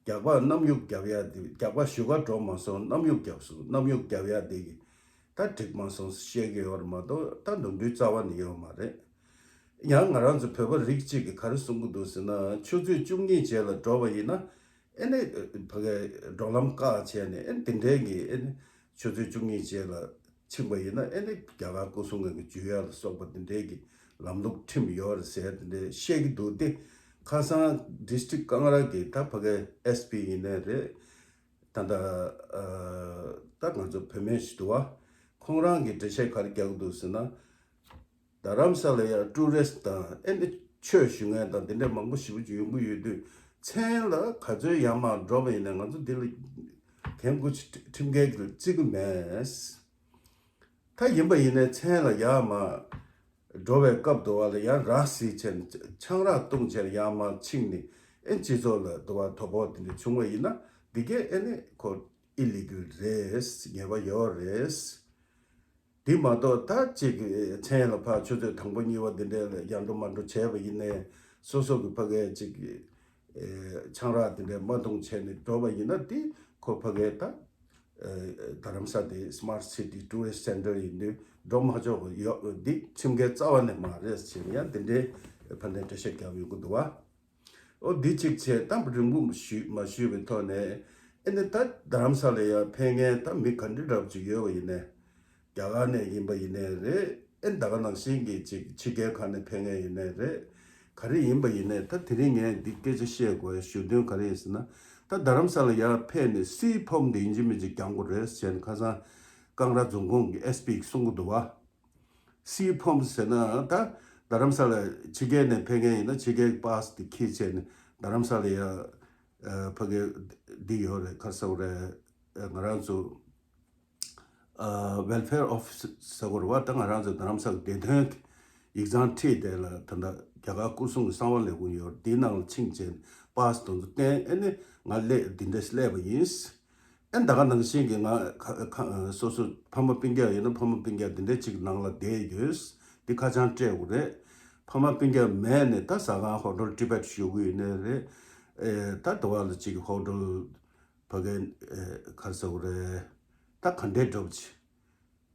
རྒྱག་པ་གནམ་གཡུག་རྒྱབ་ཡ་དེ། རྒྱག་པ་ཞུ་ག་འགྲོ་མ་སོང་། གནམ་གཡུག་རྒྱབ་སོང་། གནམ་གཡུག་རྒྱབ་ཡ་དེ་གི་ད་འགྲིག་མ་སོང་བཤད་གི་ཡོད་རེད་མ་གཏོགས་ད་ནོར་འཁྲུལ་རྩ་བ་ནས་ཡོད་མ་རེད། ཡང་ང་རང་ཚོ་བོད་པ་རིགས་གཅིག་གིས་ག་རེ་གསུང་གི་འདུག་ཟེར་ན། ཆུ་ཚོད་བཅུ་གཉིས་རྗེས་ལ་འགྲོ་བ་ཡིན་ན་ཨེ་ནི་ཕ་གི་འགྲོ་ལམ་བཀག་བྱས་ནས་ཨེ་ནི་དེ་འདྲའི་གི་ཨེ་ནི་ཆུ་ཚོད་བཅུ་གཉིས་རྗེས་ལ་ཕྱིན་པ་ཡིན་ན་ཨེ་ནི་རྒྱ་གར་སྐུ་སྲུང་ངོས་ཀྱི་འཇུ་ཡ་ལ་སོགས་པ་དེ་འདྲའི་གི་ལམ་ལུགས་ཁྲིམས་ཡོད་རེད་ཟེར་དེ་འདྲའི་བཤད་ཀྱི་འདུག་སྟེ། ཁ་སང་ཌི་སི་ཊིག་ཀང་ར་གི་ད་ཕ་གི་ཨེས་པི་ཡིན་ནའི་རེད། ད་ལྟ་ཨ་ད་ང་ཚོ་བུད་མེད་ཞིག་འདུག་བ། ཁོང་རང་གིས་འགྲེལ་བཤད་ག་རེ་རྒྱག་གི་འདུག་ཟེར་ན། རྡ་རམ་ས་ལ་ཡ་ཊུ་རི་སི་ཊི་དང་ཨེ་ནི་ཆོས་ཞུ་མཁན་དང་དེ་འདྲ་མང་པོ་ཞེ་པོ་ཅིག་ཡོང་གི་ཡོད་དུས། མཚན་ལ་ག་ཚོད་ཡར་མར་འགྲོ་བ་ཡིན་ན་ང་ཚོ་འདི་ལ་འགན་འཁུར་ཁྲིམས་འགལ་གྱི་བརྩི་གི་མེད། ད་ཡིན་པ་ཡིན་ནའི་མཚན་ལ་ཡར་མར་འགྲོ་བའི་སྐབས་དུ་བ་ལ་ཡར་ར་བཟི་བྱས་ནས་ཆང་རག་བཏུང་བྱས་ནས་ཡར་མར་ཕྱིན་ནས་ཨེ་སྤྱི་ཚོགས་ལ་དུ་བ་དོ་ཕོག་དེ་འདྲ་བྱུང་བ་ཡིན་ན་འདི་གས་ཨེ་ནི་ཁོ་ཨི་ལི་གལ་རེད། ཉེས་པ་ཡོད་རེད། དེ་མ་གཏོགས་ད་ཅིག་མཚན་ལ་ཕར་ཆུ་ཚོད་དང་པོ་གཉིས་པ་འདི་འདྲ་ལ་ཡར་འགྲོ་མར་འགྲོ་བྱས་པ་ཡིན་ནའི་སོ་སོ་གི་ཕ་གའི་ཅིག་ཆང་རག་འདི་འདྲ་མ་འཐུང་བྱས་ནས་འགྲོ་བ་ཡིན་ན་དེ་ཁོ་ཕ་གའི་ད་རྡ་རམ་ས་དེ་སི་མར་ཊི་སི་ཊི་ཊུ་རི་སི་ཊི་སེན་ཊར་ཡིན་དུས་འགྲོ་མ་ཆོག་གི་ཡོད། འདི་ཁྲིམས་འགལ་རྩ་བ་ནས་མ་རེད་ཟེར་ནས་ཡང་འདི་འདྲའི་ཕ་ནས་འགྲེལ་བཤད་རྒྱབ་ཡོང་གི་འདུག་བ། ཨོ་འདི་གཅིག་བྱས་གཏམ་རིང་པོ་ཞུས་མ་ཞུས་པའི་ཐོག་ནས། ཨེ་ནི་ད་རྡ་རམ་ས་ལ་ཡ་ཕེབས་མཁན་ད་མི་ག་འདྲ་འདྲ་པོ་ཅིག་ཡོད་པ་ཡིན་ནའི། རྒྱ་གར་ནས་ཡིན་པ་ཡིན་ནའི་རེད། ཨེ་ད་ག་ནང་བཞིན་གྱི་ཅིག་ཕྱི་རྒྱལ་ཁག་ནས་ཕེབས་མཁན་ཡིན་ནའི་རེད། ག་རེ་ཡིན་པ་ཡིན་ནའི་ད་དེ་རིང་ངས་འདི་སྐད་ཆ་བཤད་དགོས་ཞུ་དོན་ག་རེ་ཡིན་ཟེར་ན། ད་རྡ་རམ་ས་ལ་ཡ་ཕེབས་ནས་སིལ་ཕོམ་འདི་ཡིན་གཅིག་མིན་གཅིག་རྒྱག་དགོས་རེད་ཟེར་ནས་ཁ་སང་ཀང་ར་རྫོང་ཁོངས་ཀྱི་ཨེས་པི་གིས་གསུང་གི་འདུག་བ། སིལ་ཕོམ་ཟེར་ན་ད་རྡ་རམ་ས་ལ་ཕྱི་རྒྱལ་ནས་ཕེབས་མཁན་ཡིན་ན་ཕྱི་རྒྱལ་གྱི་པཱ་སི་དེ་འཁྱེར་བྱས་ནས་རྡ་རམ་ས་ལ་ཡ་ཨ་ཕ་གི་འདི་ཡོད་རེད། ག་རེ་ཟེར་དགོས་རེད། ང་རང་ཚོ་ཨ་ཝེལ་ཕེར་ཨོ་ཕི་སི་ཟེར་དགོས་རེད་བ། ད་ང་རང་ཚོ་རྡ་རམ་ས་གི་བདེ་དོན་གྱི་ཡིག་ཚང་ཁྲིད་དེ་ལ་ད་ལྟ་རྒྱ་གར་སྐོར་སྲུང་གི་གསང་བ་ལས་ཁུངས་ཡོད་རེད། འདིའི་ནང་ལ་ཕྱིན་བྱས་ནས་པཱ་སི་དེ་ཚོ་བསྟན། ཨེ་ནི་ང་སླེབས་འདི་འདྲ་སླེབས་པ་ཡིན། ཨེ་ད་ག་ནང་བཞིན་གྱི་ང་ཁ་ཁ་སོ་སོ་ཕ་མ་སྤུན་ཀྱག་ཡིན་ན་ཕ་མ་སྤུན་ཀྱག་འདི་འདྲ་ཅིག་ནང་ལ་བསྡད་ཡོད། འདི་ཁ་བྱང་སྤྲད་དགོས་རེད། ཕ་མ་སྤུན་ཀྱག་མེད་ནས་ད་ཟ་ཁང་ཧོ་ཊེལ་ཊི་བེཊ་ཞུ་གི་ཡོད་ནའི་རེད། ཨེ་ད་དུ་བ་ལ་ཅིག་ཧོ་ཊེལ་ཕ་གི་ཨེ་ག་རེ་ཟེར་དགོས་རེད། ད་ག་འདྲའི་འདྲ་པོ་ཅིག་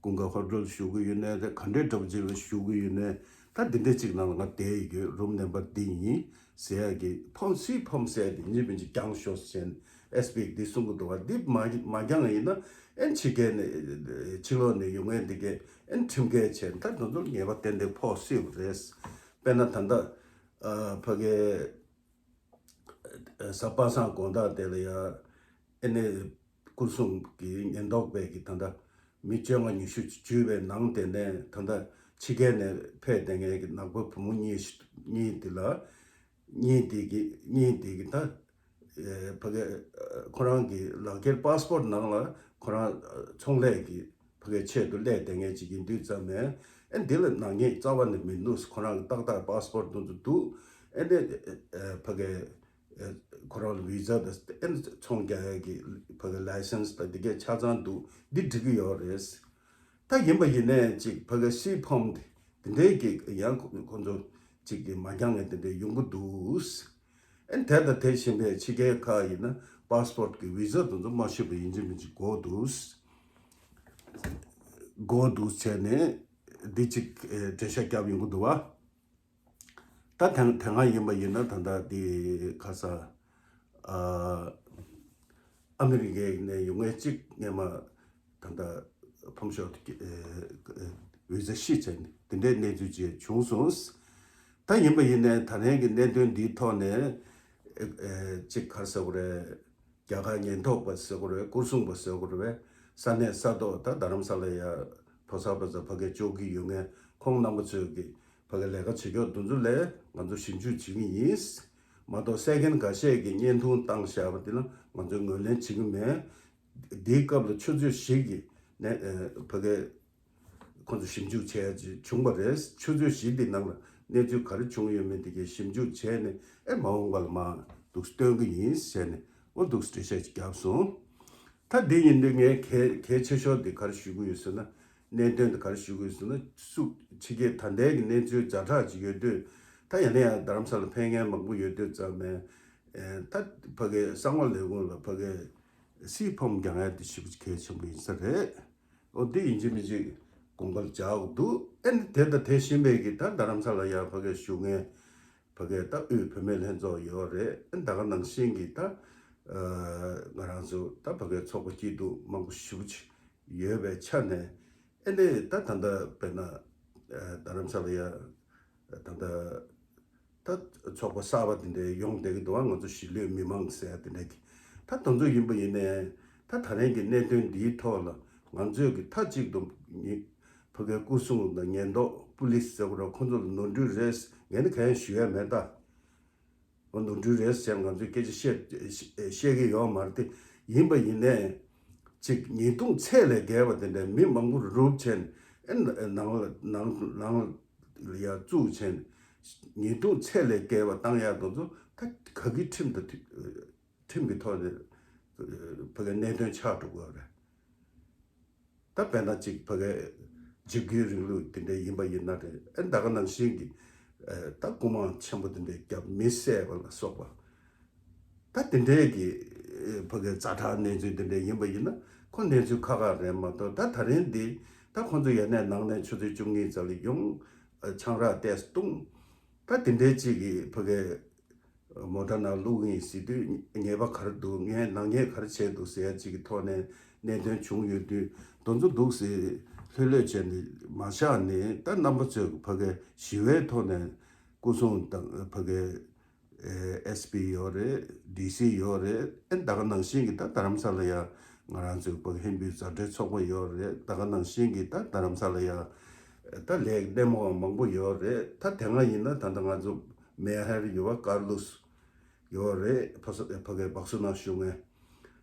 ཀུན་དགའ་ཧོ་ཊེལ་ཞུ་གི་ཡོད་ནའི་རེད། ག་འདྲའི་འདྲ་པོ་ཅིག་ལ་ཞུ་གི་ཡོད་ནའི་ད་འདི་འདྲ་ཅིག་ནང་ལ་ང་བསྡད་ཡོད། རུམ་ནམ་བར་འདི་ཡིན་ཟེར་ཡག་གི་ཕོམ་སིལ་ཕོམ་ཟེར་ཡག་དེ་ཡིན་གཅིག་མིན་གཅིག་རྒྱག་ཤོག་ཟེར་ནས་ ཨེས་པི་འདི་གསུང་གི་འདུག་བ། འདི་མ་མ་འགྱངས་ཡིན་ན་ཨེན་ཕྱི་རྒྱལ་ནས་ཕྱི་ལོགས་ནས་ཡོང་མཁན་འདི་གས་ཨེན་ཁྲིམས་འགལ་བྱས་ད་དེ་ཚོར་ཉེས་པ་ཏན་ཏན་ཕོག་སྲིད་པ་རེད། དཔེར་ན་ད་ལྟ་ཨ་ཕ་གའི་གཟའ་པ་སངས་དགོང་དག་དེ་ལ་ཡ་ཨེ་ནས་སྐུ་སྲུང་གི་ཉེན་རྟོག་པས་ཀྱི་ད་ལྟ་མི་བཅོ་ལྔ་ཉི་ཤུ་བཅུ་བའི་ནང་དེ་ནས་ད་ལྟ་ཕྱི་རྒྱལ་ནས་ཕེབས་བསྡད་མཁན་གྱི་ནག་པོ་བུ་མོ་གཉིས་གཉིས་དེ་ལ་གཉིས་དེ་གི་གཉིས་དེ་གི་ད་ཨེ་ཕ་གི་ཁོ་རང་གི་ལག་འཁྱེར་པཱ་སི་པོར་ཊི་ནང་ལ་ཁོ་རང་ཚོང་ལས་ཀྱི་ཕ་གིའི་ཆེད་དུ་སླེབས་བསྡད་མཁན་ཅིག་ཡིན་དུས་ཙམ་ནས་ཨེ་འདི་ལ་ནག་ཉེས་རྩ་བ་ནས་མི་འདུག་ཁོ་རང་གི་ཏག་ཏག་པཱ་སི་པོར་ཊི་དེ་ཚོ་འདུག་ཨེ་འདི་ཨེ་ཕ་གི་ཨེ་ཁོ་རང་ལ་བི་ཛ་དང་ཨེ་ཚོང་རྒྱག་ཡས་ཀྱི་ཕ་གི་ལའི་སེན་སི་དང་འདི་གས་ཆ་ཚང་འདུག་འདི་འགྲིག་གི་ཡོད་རེད། ད་ཡིན་པ་ཡིན་ནའི་ཅིག་ཕ་གི་སི་ཕོམ་དེ་འདི་འདྲའི་གི་ཡང་ཁོ་ཁོ་ཚོ་ཅིག་གི་མ་འགྱངས་ནས་དེ་འདྲའི་ཡོང་གི་འདུག་ཨེ་དེ་དང་དེ་བཞིན་པའི་ཕྱི་རྒྱལ་ཁག་ཡིན་ན་པཱ་སི་པོར་ཊི་གི་བི་ཛ་དེ་ཚོ་མ་ཤེས་པ་ཡིན་གཅིག་མིན་གཅིག་དགོས་འདུག་དགོས་འདུག་བྱས་ནས་འདི་ཅིག་ཨེ་འགྲེལ་བཤད་བརྒྱབ་ཡོང་གི་འདུག་བ། ད་དེ་དེ་སྔ་ཡིན་པ་ཡིན་ན་ད་ལྟ་འདི་ཁ་ས་ཨ་ཨ་མི་རི་ཀའི་ནས་ཡོང་མཁན་གཅིག་སྔས་མ་ད་ལྟ་ཕོམ་ཤོག་ཨེ་ཨེ་བི་ཛ་ཤི་བྱས་ནས་དེ་འདྲའི་གནས་ཚུལ་ཅིག་བྱུང་སོང་། ད་ཡིན་པ་ཡིན་ནའི་ད་ལན་གྱི་གནད་དོན་འདིའི་ཐོག་ནས་ཨེ་ཨེ་གཅིག་ག་རེ་ཟེར་དགོས་རེད། རྒྱ་གར་ཉེན་རྟོག་པ་ཟེར་དགོས་རེད། སྐོར་སྲུང་པ་ཟེར་དགོས་རེད། ས་གནས་ས་ཐོག་ད་རྡ་རམ་ས་ལ་ཡ་ཕོ་གསར་པ་ཚོ་ཕ་གིར་འབྱོར་གྱི་ཡོད་མཁན་ཁོང་རྣམ་པ་ཚོས་ཀྱི་ཕ་གིར་ལས་ཀ་བྱེད་ཕྱོགས་འདི་ཚོ་ལ་ང་ཚོ་ཞིབ་འཇུག་བྱེད་ཀྱི་ཡིན། མ་གཏོགས་བསད་མཁན་འགའ་ཤས་ཀྱིས་བརྙན་ཐུང་བཏང་བཞག་པ་འདི་ལ་ང་ཚོས་ངོས་ལེན་བྱེད་ཀྱི་མེད། འདིའི་སྐབས་ལ་ཆུ་ཚོད་བཞི་གི་ནས་ཕ་གིར་ཁོང་ཚོ་ཞིབ་འཇུག་བྱས་ཅིག་བྱུང་བ་རེད། ཆུ་ཚོད་བཞི་འདི་ནང་ལ་གནས་ཚུལ་ག་རེ་བྱུང་ཡོད་མེད་འདི་གའི་ཞིབ་འཇུག་བྱས་ནས་ཨེ་མ་འོངས་པ་ལ་མར་འདུག་སྟོན་གྱི་ཡིན་ཟེར་ནས་འོ་འདུག་འགྲེལ་བཤད་ཅིག་བརྒྱབ་སོང་། ད་འདི་ཡིན་དུས་ངས་གལ་གལ་ཆེ་ཤོས་འདི་ག་རེ་ཞུ་གི་ཡོད་ཟེར་ན། གནད་དོན་འདི་ག་རེ་ཞུ་གི་ཡོད་ཟེར་ན་སུ་ཕྱི་རྒྱལ་ད་ལྟའི་གི་གནས་ཚུལ་ཛ་དྲག་ཅིག་ཡོད་དུས་ད་ཡང་ན་ཡང་རྡ་རམ་ས་ལ་ཕེབས་མཁན་མང་པོ་ཡོད་དུས་ཙམ་ནས་ཨེ་ད་ཕ་གི་གསང་བ་ལས་ཁུངས་ལ་ཕ་གི་སི་ཕོམ་རྒྱག་ཡ་འདི་ཞེ་པོ་གལ་ཆེན་པོ་ཡིན་ས་རེད། འོ་འདི་ཡིན་གཅིག་མིན་གཅིག་དགོངས་པར་འཇགས་འདུག་ཨེ་ནི་དེ་དང་དེ་བཞིན་པའི་གི་ད་རྡ་རམ་ས་ལ་ཡ་ཕ་གི་བཞུགས་མཁན་ཕ་གི་ད་དབུས་བུད་མེད་ལྷན་ཚོགས་ཡོད་རེད། ཨེ་ད་ག་ནང་བཞིན་གི་ད་ང་རང་ཚོ་ད་ཕ་གི་ཚོགས་པ་སྐྱིད་སྡུག་མང་པོ་ཞེ་པོ་ཅིག་ཡོད་པའི་ཆ་ནས་ཨེ་ནི་ད་ད་ལྟ་དཔེར་ན་རྡ་རམ་ས་ལ་ཡ་ད་ལྟ། ད་ཚོགས་པ་གསར་པ་དེ་འདྲའི་ཡོང་བསྡད་ཀྱི་འདུག་བ། ང་ཚོ་གཞིས་ལུས་མི་མང་ཟེར་ཡ་དེ་འདྲ་གི་ད་དེ་ཚོ་ཡིན་པ་ཡིན་ནའི་ད་ད་རིང་གི་གནད་དོན་འདིའི་ཐོག་ལ་ང་ཚོས་ཀྱི་མཐའ་གཅིག་ཏུ་ནི་ཕ་གའི་སྐུ་སྲུང་དང་ཉེན་རྟོག་པུ་ལིས་ཟེར་བ་ར་ཁོ་ཚོ་ལ་ནོར་འཁྲུལ་རེད་ངས་ནི་གང་ཡང་ཞུ་ཡ་མེད་ད། ནོར་འཁྲུལ་རེད་ཟེར་ང་ཚོས་སྐད་ཆ་བཤད་བཤད་ཀྱི་ཡོད་མ་རེད་དེ་ཡིན་པ་ཡིན་ནའི་ཅིག་ཉེས་རྡུང་ཚད་ལས་བརྒལ་བ་དེ་འདྲ་མི་མང་པོ་རུབ་བྱས་ནས་ནང་ལ་ནང་ནང་། ལ་ཡ་བཙུགས་བྱས་ནས་ཉེས་རྡུང་ཚད་ལས་བརྒལ་བ་བཏང་ཡག་དེ་ཚོ་ད་ག་གི་ཁྲིམས་དང་ཁྲིམས་ཀྱི་ཐོག་ནས་ཕ་གའི་གནད་དོན་ཆགས་འགྲོ་གི་ཡོད་རེད། ད་དཔེར་ན་ཅིག་ཕ་གའི་འཇིགས་སྐུལ་རིང་ལུགས་དེ་འདྲ་ཡིན་པ་ཡིན་ན་རེད། ཨེ་ད་ག་ནང་བཞིན་གྱི་ད་སྐུ་དམག་ཆེན་པོ་དེ་འདྲའི་རྒྱབ་མི་བསད་པ་ལ་སོགས་པ། ད་དེ་འདྲའི་གི་ཕ་གི་ཛ་དྲག་གནས་ཚུལ་དེ་འདྲ་ཡིན་པ་ཡིན་ན་ཁོ་གནས་ཚུལ་ཁག་ཁག་རེད་མ་གཏོགས་ད་ད་རིང་འདི་ད་ཁོ་ཚོ་ཡ་ནས་ནང་ནས་ཆུ་ཚོད་བཅུ་གཉིས་ཙམ་ལ་ཡོང་ཆང་རག་ཏོག་ཙམ་བཏུང་ད་དེ་འདྲའི་ཅིག་གི་ཕ་གི་མོ་ཊ་ནང་བླུགས་ཡིན་ཟེར་དུས་ཉེས་པ་ག་རེ་འདུག་ངས་ནག་ཉེས་ག་རེ་བྱས་འདུག་ཟེར་ཡ་ཅིག་གི་ཐོག་ནས་གནད་དོན་བྱུང་ཡོད་དུས་དེ་ཚོ་འདུག་ཟེར་ལྷོད་ལྷོད་བྱས་ནས་མ་བཞག་ནས་ད་རྣམ་པ་ཚོས་ཕ་གི་ཞི་བའི་ཐོག་ནས་སྐུ་སྲུང་དང་ཕ་གི་ཨེ་ཨེས་པི་ཡོད་རེད། ཌི་སི་ཡོད་རེད། ཨེ་ད་ག་ནང་བཞིན་གྱི་ད་རྡ་རམ་ས་ལ་ཡ་ང་རང་ཚོའི་ཕ་གི་ཧིན་བོད་མཛའ་འབྲེལ་ཚོགས་པ་ཡོད་རེད། ད་ག་ནང་བཞིན་གྱི་ད་རྡ་རམ་ས་ལ་ཡ་ད་ལས་སྣེ་མོ་མང་པོ་ཡོད་རེད། ད་དེ་སྔ་ཡིན་ན་ད་ལྟ་ང་ཚོ་མེ་ཧར་ཡོད་པ་ཀར་ལུས་ཡོད་རེད། ཕ་ས་ཕ་གི་བག་སུ་ན་བཞུགས་མཁན་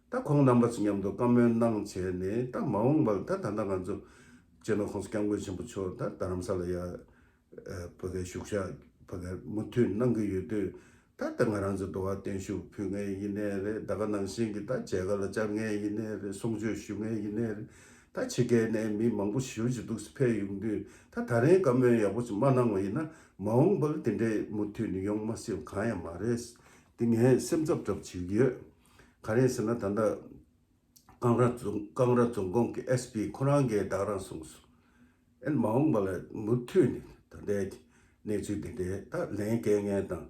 ད་ཁོང་རྣམ་པ་ཚོ་མཉམ་དུ་བཀའ་མོལ་གནང་བྱས་ནས་ད་མ་འོངས་པར་ད་ད་ལྟ་ང་ཚོ་སྤྱི་ནོར་༸གོང་ས་༸སྐྱབས་མགོན་ཆེན་པོ་མཆོག་ད་རྡ་རམ་ས་ལ་ཡ། ཕ་གིའི་བཞུགས་ཤག་ཕ་གིར་མུ་མཐུད་གནང་གི་ཡོད་དུས་ད་ལྟ་ང་རང་ཚོ་དུ་བ་བརྟན་བཞུགས་ཕུལ་མཁན་ཡིན་ནའི་རེད། ད་ག་ནང་བཞིན་གྱི་ད་མཇལ་ཁ་ལ་བཅར་མཁན་ཡིན་ནའི་རེད། གསུང་ཆོས་ཞུ་མཁན་ཡིན་ནའི་རེད། ད་ཕྱི་རྒྱལ་ནས་མི་མང་པོ་ཞེ་པོ་ཅིག་འདུག་སེ་ཕེབས་ཡོང་དུས་ད་ད་རིང་བཀའ་མོལ་ཡག་པོ་ཅིག་མ་གནང་བ་ཡིན་ན་མ་འོངས་པར་དེ་འདྲའི་མུ་མཐུད་ནས་ཡོང་མ་སྲིད་པ་གང་ཡང་མ་རེད། དེ་ངས་སེམས་འཚབ་འཚབ་བྱེད་ཀྱི་ཡོད། ག་རེ་ཟེར་ན་ད་ལྟ། ཀང་ར་རྫོང་ཀང་ར་རྫོང་ཁོངས་ཀྱི་ཨེས་པི་ཁོ་རང་གིས་ད་ག་རང་གསུངས་སོང་། ཨེ་མ་འོངས་པ་ལ་མུ་མཐུད་ནས་ད་ལྟའི་གནས་ཚུལ་འདི་འདྲའི་ད་ལན་སྐྱེལ་མཁན་དང་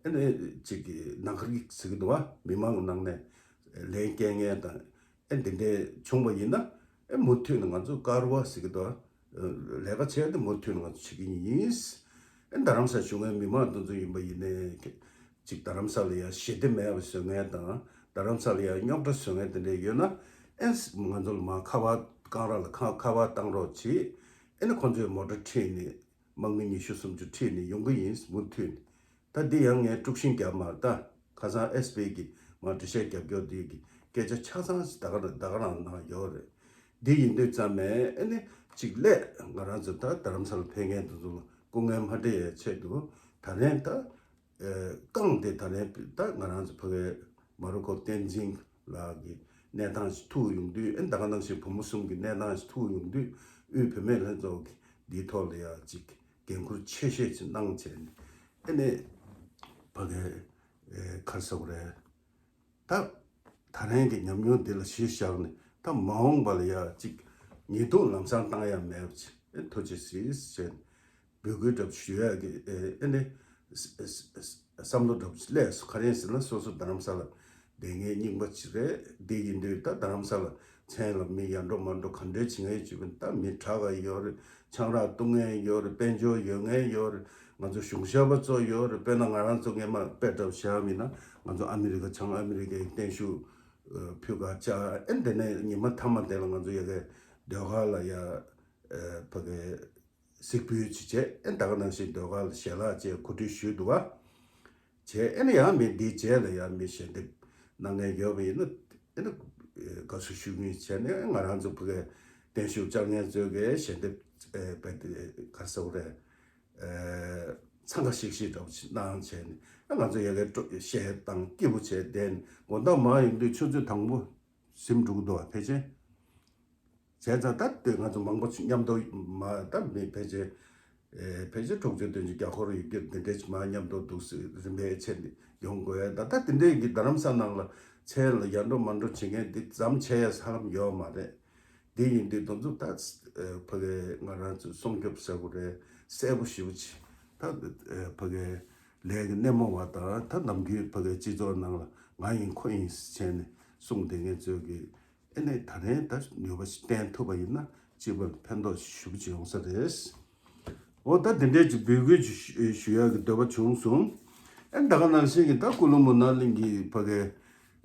ཨེ་ནས་ཅིག་གི་ནང་ཁུལ་གྱི་ཟེར་གྱི་འདུག་བ། མི་མང་གི་ནང་ནས་ ལན་སྐྱེལ་མཁན་དང་། ཨེ་འདི་འདྲས་བྱུང་བ་ཡིན་ན། ཨེ་མུ་མཐུད་ནས་ང་ཚོ་ཀར་བ་ཟེར་གི་འདུག་ལས་ཀ་བྱས་ཏེ་མུ་མཐུད་ནས་ང་ཚོ་བྱེད་ཀྱི་ཡིན། ཨེ་རྡ་རམ་ས་ལ་བཞུགས་མཁན་མི་མང་དེ་ཚོ་ཡིན་པ་ཡིན་ནའི། ཅིག་རྡ་རམ་ས་ལ་ཡ་ཞི་བདེ་མེད་པ་བཟོ་མཁན་དང་། རྡ་རམ་ས་ལ་ཡ་རྙོག་དྲ་བཟོ་མཁན་དེ་འདྲས་ཡོད་ན། ཨེ་ང་ཚོ་ལ་མར་ཁ་པར་རྐང་ར་ལ་ཁ་ཁ་པར་བཏང་རོགས་གྱིས། ཨེ་ནི་ཁོང་ཚོས་མོ་ཊ་ཁྲིད་ནས། དམག་མི་ཉི་ཤུ་སུམ་ཅུ་ཁྲིད་ནས་ཡོང་གི་ཡིན་མུ་མཐུད་ནས། ད་འདི་ཡང་ངས་དཀྲུག་ཤིང་བརྒྱབ་མ་རེད་ད། ཁ་སང་ཨེས་པི་གིས་མར་འགྲེལ་བཤད་རྒྱབ་རྒྱུ་འདི་གི་སྐད་ཆ་ཆ་ཚང་ཞིག་ད་ག་རང་ད་ག་རང་གནང་ཡོད་རེད། འདི་ཡིན་དུས་ཙམ་ནས་ཨེ་ནི་གཅིག་ལས་ང་རང་ཚོ་ད་རྡ་རམ་ས་ལ་ཕེབས་མཁན་དེ་ཚོ་ལ་སྐུ་ངལ་མ་འཕྲད་ཡའི་ཆེད་དུ། ད་རན་ད་ཨེ་རྐང་དེ་ད་རན་ད་ང་རང་ཚོ་ཕ་གའི་མ་རུ་ཁོ་བསྟན་འཛིན་ལགས་ཀྱི་གནས་སྟངས་ཤིག་ཐུག་ཡོང་དུས། ཨེ་ད་ག་ནང་བཞིན་བུ་མོ་གསུམ་གྱི་གནས་སྟངས་ཤིག་ཐུག་ཡོང་དུས། དབུས་བུད་མེད་ལྷན་ཚོགས་ཀྱིས་འདིའི་ཐོག་ལ་ཡ་གཅིག་འགན་འཁུར་ཆེ་ཤོས་ཅིག་གནང་བྱས་ནས། ཨེ་ནས་ཕ་གའི་ཨེ་ག་རེ་ཟེར་དགོས་རེད། ད་ད་རན་གྱི་ཉམས་མྱོང་འདི་ལ་གཞི་བཞག་ནས། ད་མ་འོངས་པ་ལ་ཡ་གཅིག་ཉེས་རྡུང་ལམ་སང་བཏང་ཡ་མེད་པ་ཅིག་ཨེ་ཐུགས་རྗེ་གཟིགས་བྱས་ནས་འབོད་སྐུལ་འདྲ་པོ་ཞུ་ཡ་གི་ཨེ་ཨེ་ནས་བསམ་བློ་འདྲ་པོ་ཅིག་སླེབས་སོང་། ག་རེ་ཡིན་ཟེར་ན། སོ་སོ་རྡ་རམ་ས་ལ་བསྡད་མཁན་རྙིང་པ་ཅིག་རེད། འདི་ཡིན་དུས་ད་རྡ་རམ་ས་ལ་མཚན་ལ་མི་ཡར་འགྲོ་མར་འགྲོ་ག་འདྲས་བྱེད་མཁན་ཅིག་ཡིན། ད་མི་དྲག་ག་ཡོད་རེད། ཆང་རག་བཏུང་མཁན་ཡོད་རེད། དཔལ་འབྱོར་ཡོད་མཁན་ཡོད་རེད། ང་ཚོ་གཞུང་ཞབས་པ་ཚོ་ཡོད་རེད། དཔེར་ན་ང་རང་ཚོ་སྔས་མ་དཔེ་འདྲ་པོ་བཞག་པ་ཡིན་ན། ང་ཚོ་ཨ་མི་རི་ཀ་བྱང་ཨ་མི་རི་ཀའི་བརྟན་བཞུགས་ཨ་ཕུལ་ག་བཅར། ཨེ་འདི་ནས་ཉི་མ་མཐའ་མ་དེ་ལ་ང་ཚོ་ཡ་གའི་ཟློས་གར་ལ་ཡ་ཨ་ཕ་གའི་གཟིགས་འབུལ་ཅིག་བྱས། ཨེ་ད་ག་ནང་བཞིན་ཟློས་གར་ལ་ཞལ་ལག་བཅས་གོ་སྒྲིག་ཞུས་འདུག་ག་བྱས། ཨེ་ནས་ཡང་མི་འདིའི་རྗེས་ལ་ཡང་མི་ཞལ་འདེབས་གནང་མཁན་ཡོད་པ་ཡིན་ན། ཨེ་ནས་དགའ་བསུ་ཞུ་མཁན་བྱས་ནས། ང་རང་ཚོ་ཕ་གའི་བརྟན་བཞུགས་བཅར་མཁན་ཚོས་གི་ཞལ་འདེབས་ཨེ་དཔེ་དེ་ག་རེ་ཟེར་དགོས་རེད། ཨེ་འཚང་ཁ་ཤིག་ཤིག་འདྲ་པོ་ཅིག་གནང་བྱས་ནས། ཨེ་ང་ཚོ་ཡ་གའི་སྤྲོ་གཞས་བཏང་སྐྱིད་པོ་བྱས་བསྡད་ནས། དགོང་དག་མར་ཡོང་དུས་ཆུ་ཚོད་དང་པོ་ཟིན་འགྲོ་གི་འདུག་ག་ཕལ་ཆེར། བྱས་ཙང་ད་ལྟ་ང་ཚོ་མང་པོ་མཉམ་དུ་མ་ད་མི་ཕལ་ཆེར་ཨེ་ཕལ་ཆེར་དྲུག་ཅུ་བདུན་ཅུ་བརྒྱ་སྐོར་ཡོད་རྒྱུ་འདི་འདྲས་ཅིག་མར་མཉམ་དུ་འདུག་སེ་རིམ་པས་བྱས་ནས་ཡོང་དགོས་ཡ། ད་ད་དེ་འདྲས་ཀྱི་རྡ་རམ་ས་ནང་ལ་མཚན་ལ་ཡར་འགྲོ་མར་འགྲོ་བྱེད་མཁན་འདི་ཙམ་བྱས་ཡ་ས་ལམ་ཡོད་མ་རེད། འདི་ཡིན་དུས་དེ་ཚོ་ད་ཨེ་ཕ་གའི་ང་རང་ཚོ་སྲུང་སྐྱོབ་ཟེར་དགོས་རེད། གསལ་པོ་ཞེ་པོ་ཅིག་ད་ཨེ་ཕ་གའི་ལས་ཀྱི་སྣེ་མོ་བ་དང་། ད་ནམ་རྒྱུན་ཕ་གའི་སྤྱི་ཚོགས་ནང་ལ་ང་ཡིན་ཁོ་ཡིན་བྱས་ནས་གསུངས་བསྡད་མཁན་ཚོས་གི་ཨེ་ནས་ད་རན་ད་ནུས་པ་ཞིག་བསྟན་ཐུབ་པ་ཡིན་ན། སྤྱི་པར་ཕན་ཐོགས་ཞེ་པོ་ཅིག་ཡོང་ས་རེད། འོ་ད་དེ་འདྲས་ཀྱི་འབོད་སྐུལ་ཅིག་ཞུ་ཞུ་ཡག་གི་འདོད་པ་བྱུང་སོང་། ཨེ་ད་ག་ནང་བཞིན་གྱི་ད་ཀུ་ལུ་མུ་ན་ལི་གི་ཕ་གའི་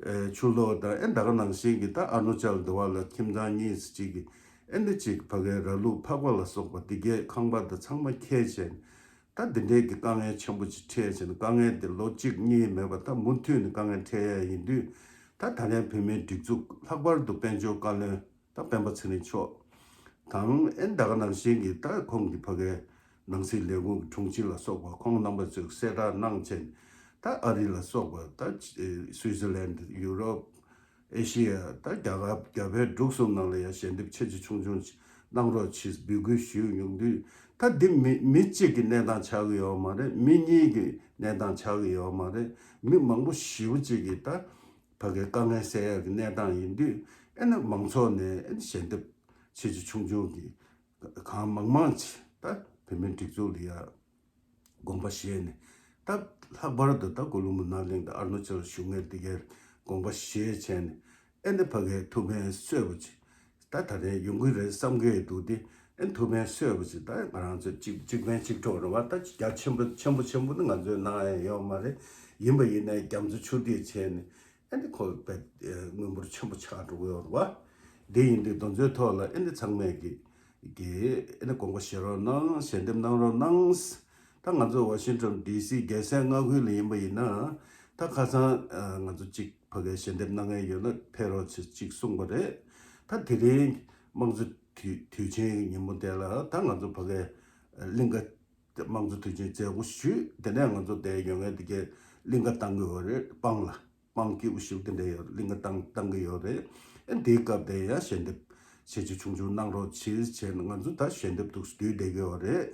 ཨེ་ཆུ་ལོག་དང་། ཨེ་ད་ག་ནང་བཞིན་གྱི་ད་ཨ་རུ་ན་ཅལ་དུ་བ་ལ་ཁྱིམ་ཚང་གཉིས་ཅིག་གི་ཨེ་འདི་ཅིག་ཕ་གའི་ར་ལུག་ཕག་པ་ལ་སོགས་པ་འདི་གའི་ཁང་པ་དང་ཚང་མ་འཁྱེར་བྱས། ད་འདི་འདྲའི་གི་དཀའ་ངལ་ཆེན་པོ་ཅིག་འཕྲད་བྱས་ནས། དཀའ་ངལ་དེ་ལོ་གཅིག་གཉིས་མེད་པ་ད་མུ་མཐུད་ནས་དཀའ་ངལ་འཕྲད་ཡ་ཡིན་དུས། ད་ད་ལན་བོད་མིའི་སྒྲིག་འཛུགས་ལྷག་པར་དུ་དཔལ་འབྱོར་བཀའ་བློན་ད་སྤེན་པ་ཚེ་རིང་མཆོག་དང་། ཨེ་ད་ག་ནང་བཞིན་གྱི་ད་ཁོང་གི་ཕ་གའི་ནང་སྲིད་ལས་ཁུངས་ཀྱི་དྲུང་ཆེ་ལ་སོགས་པ། ཁོང་རྣམ་པ་ཚོས་གསལ་བསྒྲགས་གནང་བྱས། ད་ཨ་རི་ལ་སོགས་པ། ད་སུའི་ཙི་ལན། ཡུ་རོབ། ཨེ་ཤི་ཡ། ད་རྒྱ་གར། རྒྱ་བལ་འབྲུག་གསུམ་ནང་ལ་ཡང་ཞལ་འདེབས་ཆེ་ཆུང་ཆུང་ཆུང་ཅིག་གནང་རོགས་ཞེས་འབོད་སྐུལ་ཞུས་ཡོང་དུས། ད་འདི་མི་མི་གཅིག་གི་གནས་སྟངས་ཆགས་ཀྱི་ཡོད་མ་རེད། མི་གཉིས་ཀྱི་གནས་སྟངས་ཆགས་ཀྱི་ཡོད་མ་རེད། མི་མང་པོ་ཞེ་པོ་ཅིག་གིས་ད་ཕ་གའི་དཀའ་ངལ་སེལ་ཡག་གི་གནས་སྟངས་ཡིན་དུས། ཨེ་ནི་མང་ཚོགས་ནས་ཨེ་ནི་ཞལ་འདེབས་ཆེ་ཆུང་ཆུང་ཆུང་གིས་གང་མང་མང་ཅིག་ད་བོད་མིའི་སྒྲིག་འཛུགས་ལ་ཡ་དགོངས་པ་བཞེས་ནས། ད་ལྷག་པར་དུ་ད་ཀུ་ལུ་མུ་ན་ལི་དང་ཨ་རུ་ན་ཅལ་བཞུགས་མཁན་དེ་གའི་དགོངས་པ་བཞེས་བྱས་ནས། ཨེ་ནི་ཕ་གའི་ཐུགས་ཕན་གསོས་པ་ཅིག་ད་ད་རེས་ཡོང་གི་རེད་བསམ་གི་འདུག་སྟེ། ཨེ་ཐུགས་ཕན་གསོས་པ་ཅིག་ད་ང་རང་ཚོ་གཅིག་གཅིག་ཕན་གཅིག་གྲོགས་རེད་བ། ད་རྒྱ་ཆེན་པོ་ཆེན་པོ་ཆེན་པོ་ནི་ང་ཚོས་གནང་ཡ་ཡོད་མ་རེད། ཡིན་པ་ཡིན་ནའི་རྒྱ་མཚོ་ཆུ་ཐིགས་བྱས་ནས། ཨ་ནི་ཁོ་དཔེ་དངུལ་འབོར་ཆེན་པོ་ཆགས་འགྲོ་གི་ཡོད་རེད་བ། འདི་ཡིན་དུས་དེ་ཚོའི་ཐོག་ལ་ཨ་ནི་ཚང་མས་ཀྱི་ཀྱི་ཨ་ནི་དགོངས་པ་བཞེས་རོགས་གནང་། ཞལ་འདེབས་གནང་རོགས་གནང་། ད་ང་ཚོ་ཝ་ཤིང་ཊོན་ཌི་སི་རྒྱལ་སའི་མངའ་ཁུལ་ལ་ཡིན་པ་ཡིན་ན། ད་ཁ་སང་ང་ཚོ་གཅིག་ཕ་གིར་ཞལ་འདེབས་གནང་མཁན་ཡོད་ན་ཕེབས་རོགས་བྱེད་ཅིག་གསུངས་པ་རེད། ད་དེ་རིང་དམངས་གཙོ་དུས་དུས་ཆེན་གྱི་ཉིན་མོ་དེ་ལ་ད་ང་ཚོ་ཕ་གིར་གླིང་ག་དམངས་གཙོ་དུས་ཆེན་མཛད་སྒོ་ཞུས། དེ་ནས་ང་ཚོ་དེར་ཡོང་མཁན་དེ་གས་གླིང་ག་བཏང་གི་ཡོད་རེད། སྤང་ལ། སྤང་སྐྱིད་པོ་ཞིག་དེ་འདྲ་ཡོད། གླིང་ག་བཏང་བཏང་གི་ཡོད་རེད། ཨེ་འདིའི་སྐབས་དེ་ཡང་ཞལ་འདེབས་ཆེ་ཆུང་ཆུང་ཆུང་གནང་རོགས་བྱེད་བྱས་ནས། ང་ཚོ་ད་ཞལ་འདེབས་འདུག་སེ་བསྡུས་བསྡད་ཀྱི་ཡོད་རེད།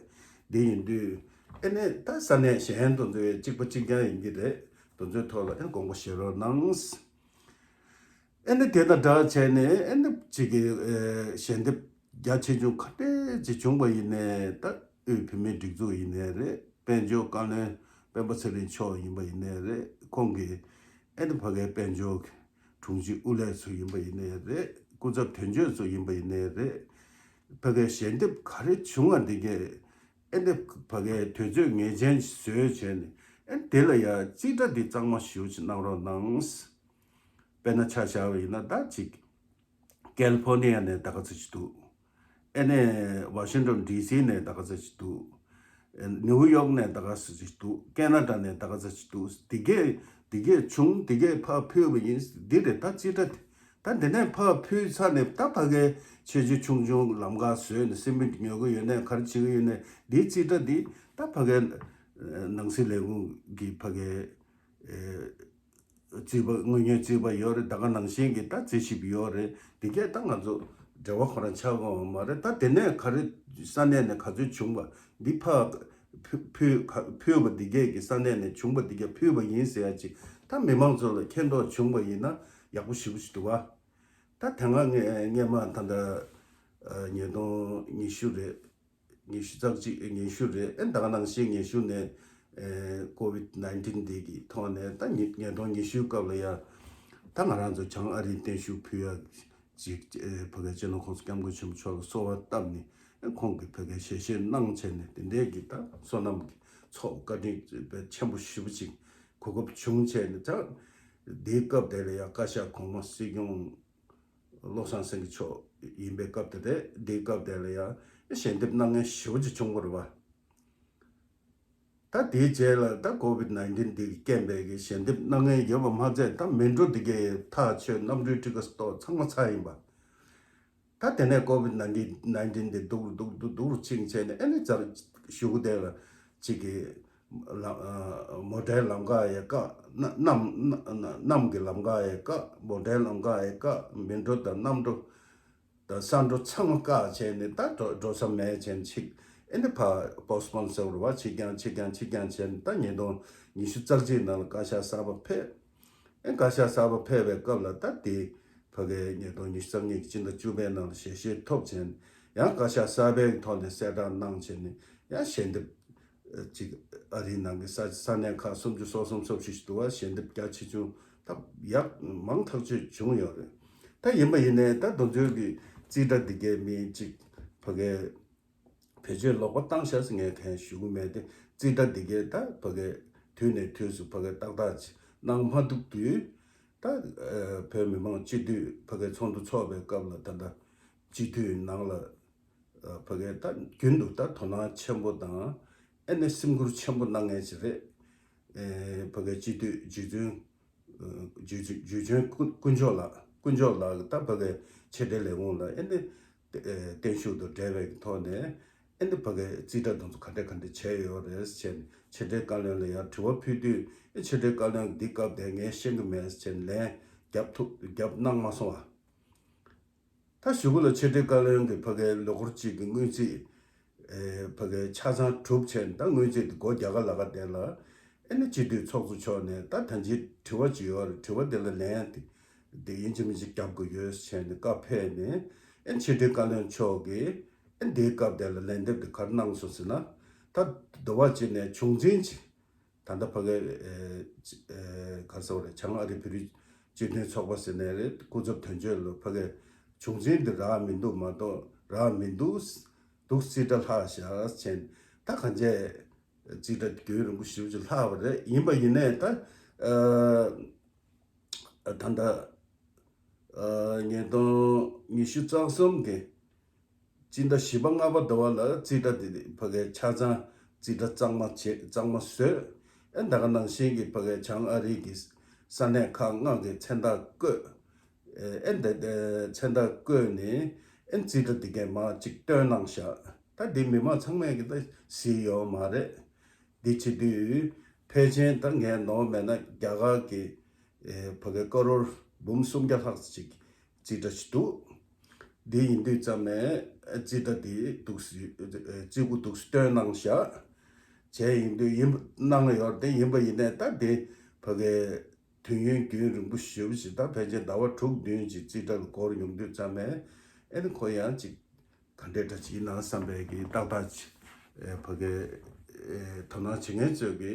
དེ་ཡིན་དུས་ཨེ་ནས་ད་ས་གནས་གཞན་དེ་ཚོ་ཡང་གཅིག་པ་གཅིག་རྐྱང་ཡིན་གྱི་རེད། དེ་ཚོའི་ཐོག་ལ་ཨེ་དགོངས་པ་བཞེས་རོགས་གནང་། ཨེ་ནི་དེ་དང་སྦྲགས་བྱས་ནས་ཨེ་ནི་གཅིག་གི་ཨེ་ཞལ་འདེབས་རྒྱ་ཆེ་ཆུང་ག་འདྲས་ཅིག་བྱུང་བ་ཡིན་ནའི། ད་དབུས་བོད་མིའི་སྒྲིག་འཛུགས་ཡིན་ནའི་རེད། དཔལ་འབྱོར་བཀའ་བློན་སྤེན་པ་ཚེ་རིང་མཆོག་ཡིན་པ་ཡིན་ནའི་རེད། ཁོང་གིས་ཨེ་ནི་ཕ་གིའི་དཔལ་འབྱོར་གྱི་ དྲུང་ཆེ་དབུ་ལས་ཚོ་ཡིན་པ་ཡིན་ནའི་རེད། སྐུ་ཚབ་དོན་གཅོད་ཚོ་ཡིན་པ་ཡིན་ནའི་རེད། ཕ་གིའི་ཞལ་འདེབས་ག་རེ་བྱུང་བ་འདི་གས་ཨེ་འདི་ཕ་གིའི་དུས་ཚོད་ངེས་ཅན་ཞིག་བཟོས་བྱས་ནས་ཨེ་དེ་ལ་ཡ་རྩིས་ཁྲ་འདི་གཙང་མ་ཞེ་པོ་ཅིག་གནང་རོགས་གནང་། དཔེར་ན་ཆ་བཞག་པ་ཡིན་ན་ད་ཅིག་ཀལ་ཕོར་ནི་ཡ་ནས་ད་ག་ཚོད་ཅིག་འདུག་ཨེ་ནས་ཝ་ཤིང་ཊོན་ཌི་སི་ནས་ད་ག་ཚོད་ཅིག་འདུག་ཨེ་ནིའུ་ཡོག་ནས་ད་ག་ཚོད་ཅིག་འདུག་ཀེ་ན་ཌ་ནས་ད་ག་ཚོད་ཅིག་འདུག་འདི་གས་འདི་གས་བྱུང་འདི་གས་ཕར་ཕུལ་བ་ཡིན། འདི་རེད་ད་རྩིས་ཁྲ་དེ། ད་འདི་ནས་ཕར་ཕུལ་ཚར་ནས་ད་ཕ་གིའི་ཆེ་ཆེ་ཆུང་ཆུང་ལམ་ཁ་བཟོས་ནས་སི་མེན་ཊི་ཉོ་གི་ཡོད་ནས་ག་རེ་བྱེད་ཀྱི་ཡོད་ནས་འདིའི་རྩིས་ཁྲ་འདི་ད་ཕ་གིའི་ནང་སྲིད་ལས་ཁུངས་ཀྱི་ཕ་གིའི་རྩིས་པ་དངུལ་ཉོའི་རྩིས་པ་ཡོད་རེད། ད་ག་ནང་བཞིན་གྱི་ད་རྩིས་ཞིབ་ཡོད་རེད། འདི་གས་ད་ང་ཚོ་འབྲེལ་བ་ཁོ་རང་ཆགས་ཀྱི་ཡོད་མ་རེད། ད་དེ་ནས་ག་རེ་ས་གནས་ནས་ག་ཚོད་བྱུང་བ་འདི་ཕར་ཕུལ་ཕུལ་ག་ཕུལ་བ་འདི་གས་ཀྱི་ས་གནས་ནས་བྱུང་བ་འདི་གས་ཕུལ་བ་ཡིན་ཟེར་ཡ་ཅིག་ད་མི་མང་ཚོ་ལ་མཁྱེན་རྟོགས་བྱུང་བ་ཡིན་ན་ཡག་པོ་ཞེ་པོ་ཞིག་འདུག་བ། ད་དེ་སྔ་ངས་སྔས་མ་ད་ལྟ་ཉིས་སྟོང་ཉི་ཤུ་རེད། ཉི་ཤུ་རྩ་གཅིག་ཉི་ཤུ་རེད། ཨེ་ད་ག་ནང་བཞིན་ཉི་ཤུ་ནས་ཨེ་ཀོ་ཝིད་ནའིན་ཊིན་འདི་གི་ཐོག་ནས་ད་ཉིས་ཉིས་སྟོང་ཉི་ཤུའི་སྐབས་ལ་ཡ་ད་ང་རང་ཚོ་བྱང་ཨ་རིའི་བརྟན་བཞུགས་ཕུལ་ཡ་ཅིག་ཨེ་བོད་པའི་སྤྱི་ནོར་༸གོང་ས་༸སྐྱབས་མགོན་ཆེན་པོ་མཆོག་ལ་གསོལ་བ་བཏབ་ནས་ཨེ་ཁོང་གིས་བོད་སྐད་ཞལ་བཞེས་གནང་བྱས་ནས་དེ་འདྲའི་གི་ད་བསོད་ནམས་ཀྱི་ཚོགས་བཀའ་དྲིན་དཔེ་ཆེན་པོ་ཞེ་པོ་ཅིག་གོ་སྐབས་བྱུང་བྱས་ནས་ད་འདིའི་སྐབས་དེ་ལ་ཡ་བཀའ་ཤག་གོང་མ་སྲིད་སྐྱོང་བློ་བཟང་སེང་གེ་མཆོག་ཡིན་པའི་སྐབས་དེ་རེད། འདིའི་སྐབས་དེ་ལ་ཡང་ཞལ་འདེབས་གནང་མཁན་ཞེ་པོ་ཅིག་བྱུང་བ་རེད་བ། ད་དེའི་རྗེས་ལ་ད་ཀོ་ཝིད་ནའིན་ཊིན་འདི་གི་རྐྱེན་པས་གི་ཞལ་འདེབས་གནང་མཁན་ཡོད་པ་མ་ཚད་ད་མེ་འབྲུ་འདི་གའི་ཐག་ཆོད་གནམ་གྲུའི་ཊི་ཀེ་ཊི་ཏོག་ཚང་མ་ཚར་ཡིན་པ། ད་དེ་ནས་ཀོ་ཝིད་ནའིན་ཊིན་འདི་སྡུག་རུ་སྡུག་རུ་སྡུག་རུ་ཕྱིན་བྱས་ནས་ཨ་ནི་ཛར་གཞུག་གུ་དེ་ལ་གཅིག་གི་ལ་མོ་ཊའི་ལམ་ཁ་ཡི་བཀག་གནམ་གནམ་གནམ་གྱི་ལམ་ཁ་ཡི་བཀག་མོ་ཊའི་ལམ་ཁ་ཡི་བཀག་མེ་འབྲུ་དང་གནམ་གྲུ་དང་ས་འབྲུ་ཚང་མ་བཀག་བྱས་ནས་ད་འགྲོ་འགྲོ་ས་མེད་བྱས་ནས་ཅིག་ཨ་ནི་ཕར་པོ་སི་པོན་ཟེར་བ་རེད་བ། ཕྱིར་འགྱངས་ཕྱིར་འགྱངས་ཕྱིར་འགྱངས་བྱས་ནས་ད་ཉིས་སྟོང་ཉི་ཤུ་རྩ་གཅིག་ནང་ལ་བཀའ་ཤག་གསར་པ་ཕེབས། ཨེ་བཀའ་ཤག་གསར་པ་ཕེབས་པའི་སྐབས་ལ་ད་དེ་ཕ་གིའི་ཉིས་སྟོང་ཉི་ཤུ་རྩ་གཉིས་ཀྱི་སྤྱི་ཟླ་བཅུ་པའི་ནང་ལ་ཞལ་བཞེས་ཐོབ་བྱས་ནས་ཡང་བཀའ་ཤག་གསར་པའི་ཐོག་ནས་གསལ་བསྒྲགས་གནང་བྱས་ནས་ཡང་ཞལ་འདེབས་ཅིག་ཨ་རིའི་ནང་གི་ས་ས་གནས་ཁག་སུམ་ཅུ་སོ་གསུམ་སོ་བཞི་ཞིག་འདུག་བ། ཞལ་འདེབས་རྒྱ་ཆེ་ཆུང་ད་ཡག་མང་ཐག་ཆོད་བྱུང་ཡོད་རེད། ད་ཡིན་པ་ཡིན་ནའི་ད་དེ་ཚོའི་གི་རྩིས་ཁྲ་འདི་གའི་མི་གཅིག་ཕ་གིའི་བེད་སྤྱོད་ལོག་པ་བཏང་ཤག་ཟེར་ངས་གང་ཞུ་གི་མེད་དེ། རྩིས་ཁྲ་འདི་གའི་ད་ཕ་གིའི་དུས་ནས་དུས་སུ་ཕ་གིའི་ཏག་ཏག་ཅིག་གནང་མ་ཐུབ་དུས་ད་བོད་མི་མང་སྤྱི་འཐུས་ཕ་གིའི་ཚོགས་འདུ་འཚོགས་པའི་སྐབས་ལ་ད་ལྟ་སྤྱི་འཐུས་ནང་ལ་ཕ་གིའི་ད་རྒྱུན་དུ་ད་དོ་སྣང་ཆེན་པོ་དང་ཨེ་ནས་སེམས་ཁུར་ཆེན་པོ་གནང་མཁན་ཞིག་རེད། ཕ་གིའི་སྤྱི་འཐུས་རྗེ་བཙུན་ཇུས་ཇུས་ཆུན་དཀོན་མཆོག་ལགས། དཀོན་མཆོག་ལགས་ད་ཕ་གིའི་ཕྱི་དྲིལ་ལས་ཁུངས་ལ་ཨེ་འདི་བརྟན་བཞུགས་དང་འབྲེལ་བའི་ཐོག་ནས་ཨེ་འདི་ཕ་གིའི་རྩིས་ཁྲ་དེ་ཚོ་ག་འདྲ་ག་འདྲ་བྱས་ཡོད་རེད་ཟེར་ནས་ཕྱི་དྲིལ་བཀའ་བློན་ལ་ཡང་དྲི་བ་ཕུལ་དུས་ཨེ་ཕྱི་དྲིལ་བཀའ་བློན་འདི་སྐབས་དེ་ངས་ཤེས་ཀྱི་མེད་ཟེར་ནས་ལན་རྒྱབ་ཐུབ་རྒྱབ་གནང་མ་སོང་བ། ད་གཞུག་གུ་ལ་ཕྱི་དྲིལ་བཀའ་བློན་གྱིས་ཕ་གིའི་ལོ་འཁོར་གཅིག་གི་སྔོན་རྩིས་ཨེ་ཕ་གིའི་ཆ་ཚང་གྲུབ་བྱས་ནས་ད་སྔོན་རྩིས་དེ་སྒོ་རྒྱག་ག་ལབ་ག་དེ་ལ་ཨེ་ནི་སྤྱི་འཐུས་ཚོགས་གཙོ་མཆོག་ནས་ད་ད་ཅིའི་དྲི་བ་ཅིག་ཡོད་རེད། དྲི་བ་དེ་ལ་ལན་དེ་དེ་ཡིན་གཅིག་མིན་གཅིག་རྒྱབ་དགོས་ཡོད་ཟེར་ནས་བཀའ་ཕེབས་ནས་ཨེ་ཕྱི་དྲིལ་བཀའ་བློན་མཆོག་གིས་ཨེ་འདིའི་སྐབས་དེ་ལ་ལན་འདེབས་དེ་ག་རེ་གནང་སོང་ཟེར་ན། ད་འདི་བ་ཅིག་ནས་བྱུང་འཛིན་ཅིག་ད་ལྟ་ཕ་གི་ཨེ་ཨེ་ག་རེ་ཟེར་བ་རེད། བྱང་ཨ་རི་བོད་རིགས་སྤྱི་མཐུན་ཚོགས་པ་ཟེར་ནའི་རེད། སྐུ་ཚབ་དོན་གཅོད་ལ་ཕ་གི་བྱུང་འཛིན་འདི་རག་མི་འདུག་མ་གཏོགས་རག་མི་འདུག་འདུག་རྩིས་ཁྲ་ལྷག་བཞག་ཟེར་ནས་ད་གང་བྱས་རྩིས་ཁྲ་རྒྱུན་རིང་པོ་ཞེ་པོ་ཅིག་ལྷག་པ་རེད། ཡིན་པ་ཡིན་ནའི་ད་ཨ་ད་ལྟ་ཨ་ཉིས་སྟོང་ཉི་ཤུ་རྩ་གསུམ་གི་སྤྱི་ཟླ་བཞི་པ་ལྔ་པ་དུ་བ་ལ་རྩིས་ཁྲ་དེ་ཕ་གིའི་ཆ་ཚང་རྩིས་ཁྲ་གཙང་མ་བྱེད་གཙང་མ་བཟོས། ཨེ་ད་ག་ནང་བཞིན་གྱི་ཕ་གིའི་བྱང་ཨ་རི་གི་ས་གནས་ཁག་ལྔ་གི་མཚན་རྟགས་བཀོད། ཨེ་ད་ཨེ་མཚན་རྟགས་བཀོད་ནས་ཨེ་རྩིས་ཁྲ་དེ་གའི་མར་གཅིག་བཏོན་གནང་བཞག་ད་འདི་མི་མང་ཚང་མས་ཀྱི་ད་གཟིགས་ཡོད་མ་རེད། འདི་བྱེད་དུས་ཕལ་ཆེར་ད་ངས་ནོར་མེད་ན་རྒྱ་གར་གྱི་ཨེ་ཕ་གིའི་ཀ་རོར་འབུམ་སུམ་བརྒྱ་ལྷག་ཅིག་རྩིས་ཁྲ་ཞིག་འདུག་འདི་ཡིན་དུས་ཙམ་ནས་རྩིས་ཁྲ་འདི་འདུག་སེ་རྩིས་འགོ་འདུག་སེ་བཏོན་གནང་བཞག་བྱས་ཡིན་དུས་ཡིན་གནང་ཡོད་དེ་ཡིན་པ་ཡིན་ནའི་ད་འདི་ཕ་གིའི་དུས་ཡུན་རྒྱུན་རིང་པོ་ཞེ་པོ་ཞིག་ད་ཕལ་ཆེར་ཟླ་བ་དྲུག་བདུན་ཅིག་རྩིས་ཁྲ་ལ་འགོར་ཡོང་དུས་ཙམ་ནས་ཨེ་ནི་ཁོ་ཡང་ཅིག་ག་འདྲའི་འདྲ་ཅིག་ཡིན་ན་བསམ་པའི་གི་ཏག་ཏག་ཅིག་ཨེ་ཕ་གིའི་ཨེ་དོ་སྣང་བྱེད་མཁན་ཚོས་གི་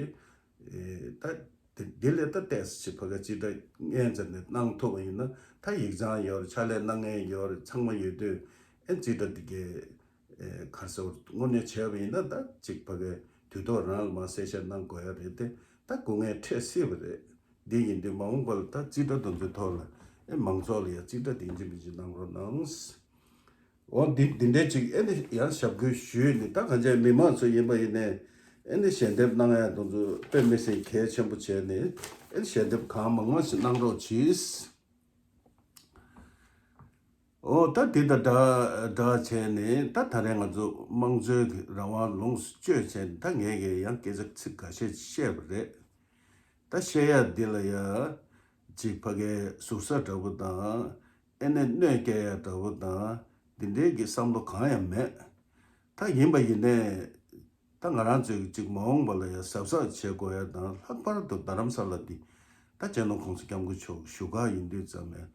ཨེ་ད། དེ་འདི་ལས་ད་ཏོག་ཙམ་ཅིག་ཕ་གི་རྩིས་ཁྲ་སྔོན་ཙམ་ནས་གནང་ཐུབ་པ་ཡིན་ན། ད་ཡིག་ཚང་ཡོད་རེད། ཕྱག་ལས་གནང་མཁན་ཡོད་རེད། ཚང་མ་ཡོད་དུས་ཨེ་རྩིས་ཁྲ་འདི་གའི་ཨེ་ག་རེ་ཟེར། དངོས་གནས་བྱས་པ་ཡིན་ན་ད་ཅིག་ཕ་གི་དུས་ཐོག་རང་ལ་མར་གསལ་བཤད་གནང་དགོས་ཡ་རེད་དེ། ད་སྐུ་ངལ་འཕྲད་སྲིད་པ་རེད། འདི་ཡིན་དུས་མ་འོངས་པ་ལ་ད་རྩིས་ཁྲ་དེ་ཚོའི་ཐོག་ལ་ཨེ་མང་ཚོགས་ལ་ཡ་རྩིས་ཁྲ་དེ་འདྲ་མི་འདྲ་གནང་རོགས་གནང་། འོ་འདི་འདི་འདྲའི་ཅིག་ཨེ་ནི་ཡང་ཞབས་སྐུལ་ཞུས་ནས། ད་གང་ཅི་མི་མང་ཚོ་ཡིན་པ་ཡིན་ནའི་ཨེ་ནི་ཞལ་འདེབས་གནང་ཡ་དེ་ཚོ་དཔེ་མི་སྲིད་གལ་ཆེན་པོ་བྱས་ནས་ཨེ་ནི་ཞལ་འདེབས་གང་མང་མང་ཞིག་གནང་རོགས་གྱིས། འོ་ད་འདི་དང་འདྲ་འདྲ་བྱས་ནས་ད་ད་རེས་ང་ཚོ་དམངས་གཙོའི་རང་དབང་ལོངས་སུ་སྤྱོད་བྱས་ནས། ད་ངས་ཀྱིས་ཡང་སྐད་ཆ་ཚིག་འགའ་ཤས་བཤད་པ་རེད། ད་བཤད་ཡ་འདི་ལ་ཡ་ཅིག་ཕ་གིའི་ཟུར་ཟ་འདྲ་པོ་དང་ཨེ་ནས་གནོད་སྐྱེལ་ཡ་འདྲ་པོ་དང་འདི་འདྲའི་གི་བསམ་བློ་གང་ཡང་མེད། ད་ཡིན་པ་ཡིན་ནའི་ད་ང་རང་ཚོའི་གི་ཅིག་མ་འོངས་པ་ལ་ཡ་གཟབ་གཟབ་བྱེད་དགོས་ཡ་དང་། ལྷག་པར་དུ་རྡ་རམ་ས་ལ་འདི་ད་སྤྱི་ནོར་༸གོང་ས་༸སྐྱབས་མགོན་མཆོག་བཞུགས་སྒར་ཡིན་དུས་ཙམ་ནས་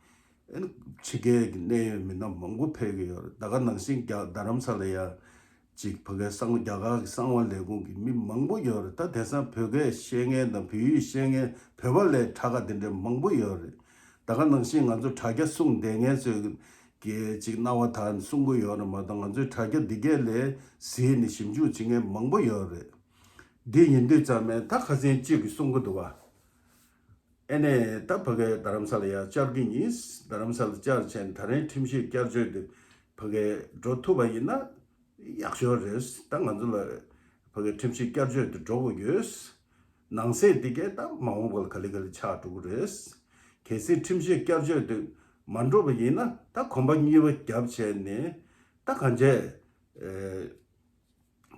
ཨེ་ནི་ཕྱི་རྒྱལ་གྱི་གནད་ཡོད་མི་སྣ་མང་པོ་ཕེབས་ཀྱི་ཡོད་རེད། ད་ག་ནང་བཞིན་རྒྱ་རྡ་རམ་ས་ལ་ཡ་ཅིག་ཕ་གིའི་གསང་བ། རྒྱ་གར་གྱི་གསང་བ་ལས་ཁུངས་ཀྱི་མི་མང་པོ་ཡོད་རེད། ད་དེང་སང་བོད་སྐད་ཤེས་མཁན་དང་བོད་ཡིག་ཤེས་མཁན་བོད་པ་ལས་དྲག་ག་དེ་འདྲ་མང་པོ་ཡོད་རེད། ད་ག་ནང་བཞིན་ང་ཚོ་དྲ་རྒྱ་སྲུང་བསྡད་མཁན་ཚོས་ཀྱི་ཅིག་རྣ་བ་དག་ནས་གསུང་གི་ཡོད་རེད་མ་གཏོགས། ང་ཚོའི་དྲ་རྒྱ་འདི་གས་ལས་གཟིགས་ནས་ཞིབ་འཇུག་བྱེད་མཁན་མང་པོ་ཡོད་རེད། འདི་ཡིན་དུས་ཙམ་ནས་ད་ཁ་སང་གཅིག་གིས་གསུང་གི་འདུག་བ། ཨེ་ནས་ད་ཕ་གིའི་རྡ་རམ་ས་ལ་ཡ་བཅར་གྱི་ཡིན། རྡ་རམ་ས་ལ་བཅར་བྱས་ནས་ད་རིང་ཁྲིམས་ཞིབ་བསྐྱར་བཅོས་དེ་ཕ་གིར་འགྲོ་ཐུབ་པ་ཡིན་ན་ཡག་ཤོས་རེད། ད་ང་ཚོ་ལ་ཕ་གིའི་ཁྲིམས་ཞིབ་བསྐྱར་བཅོས་དེ་འགྲོ་དགོས་ཡོད། ནང་གསེས་འདི་གས་ད་མ་འོངས་པ་ལ་ག་ལེ་ག་ལེ་ཆགས་འགྲོ་གི་རེད། གལ་སྲིད་ཁྲིམས་ཞིབ་བསྐྱར་བཅོས་དེ་མ་འགྲོ་བ་ཡིན་ན། ད་གོམ་པ་གཉིས་པ་བརྒྱབ་བྱས་ནས་ད་གང་བྱས། ཨེ།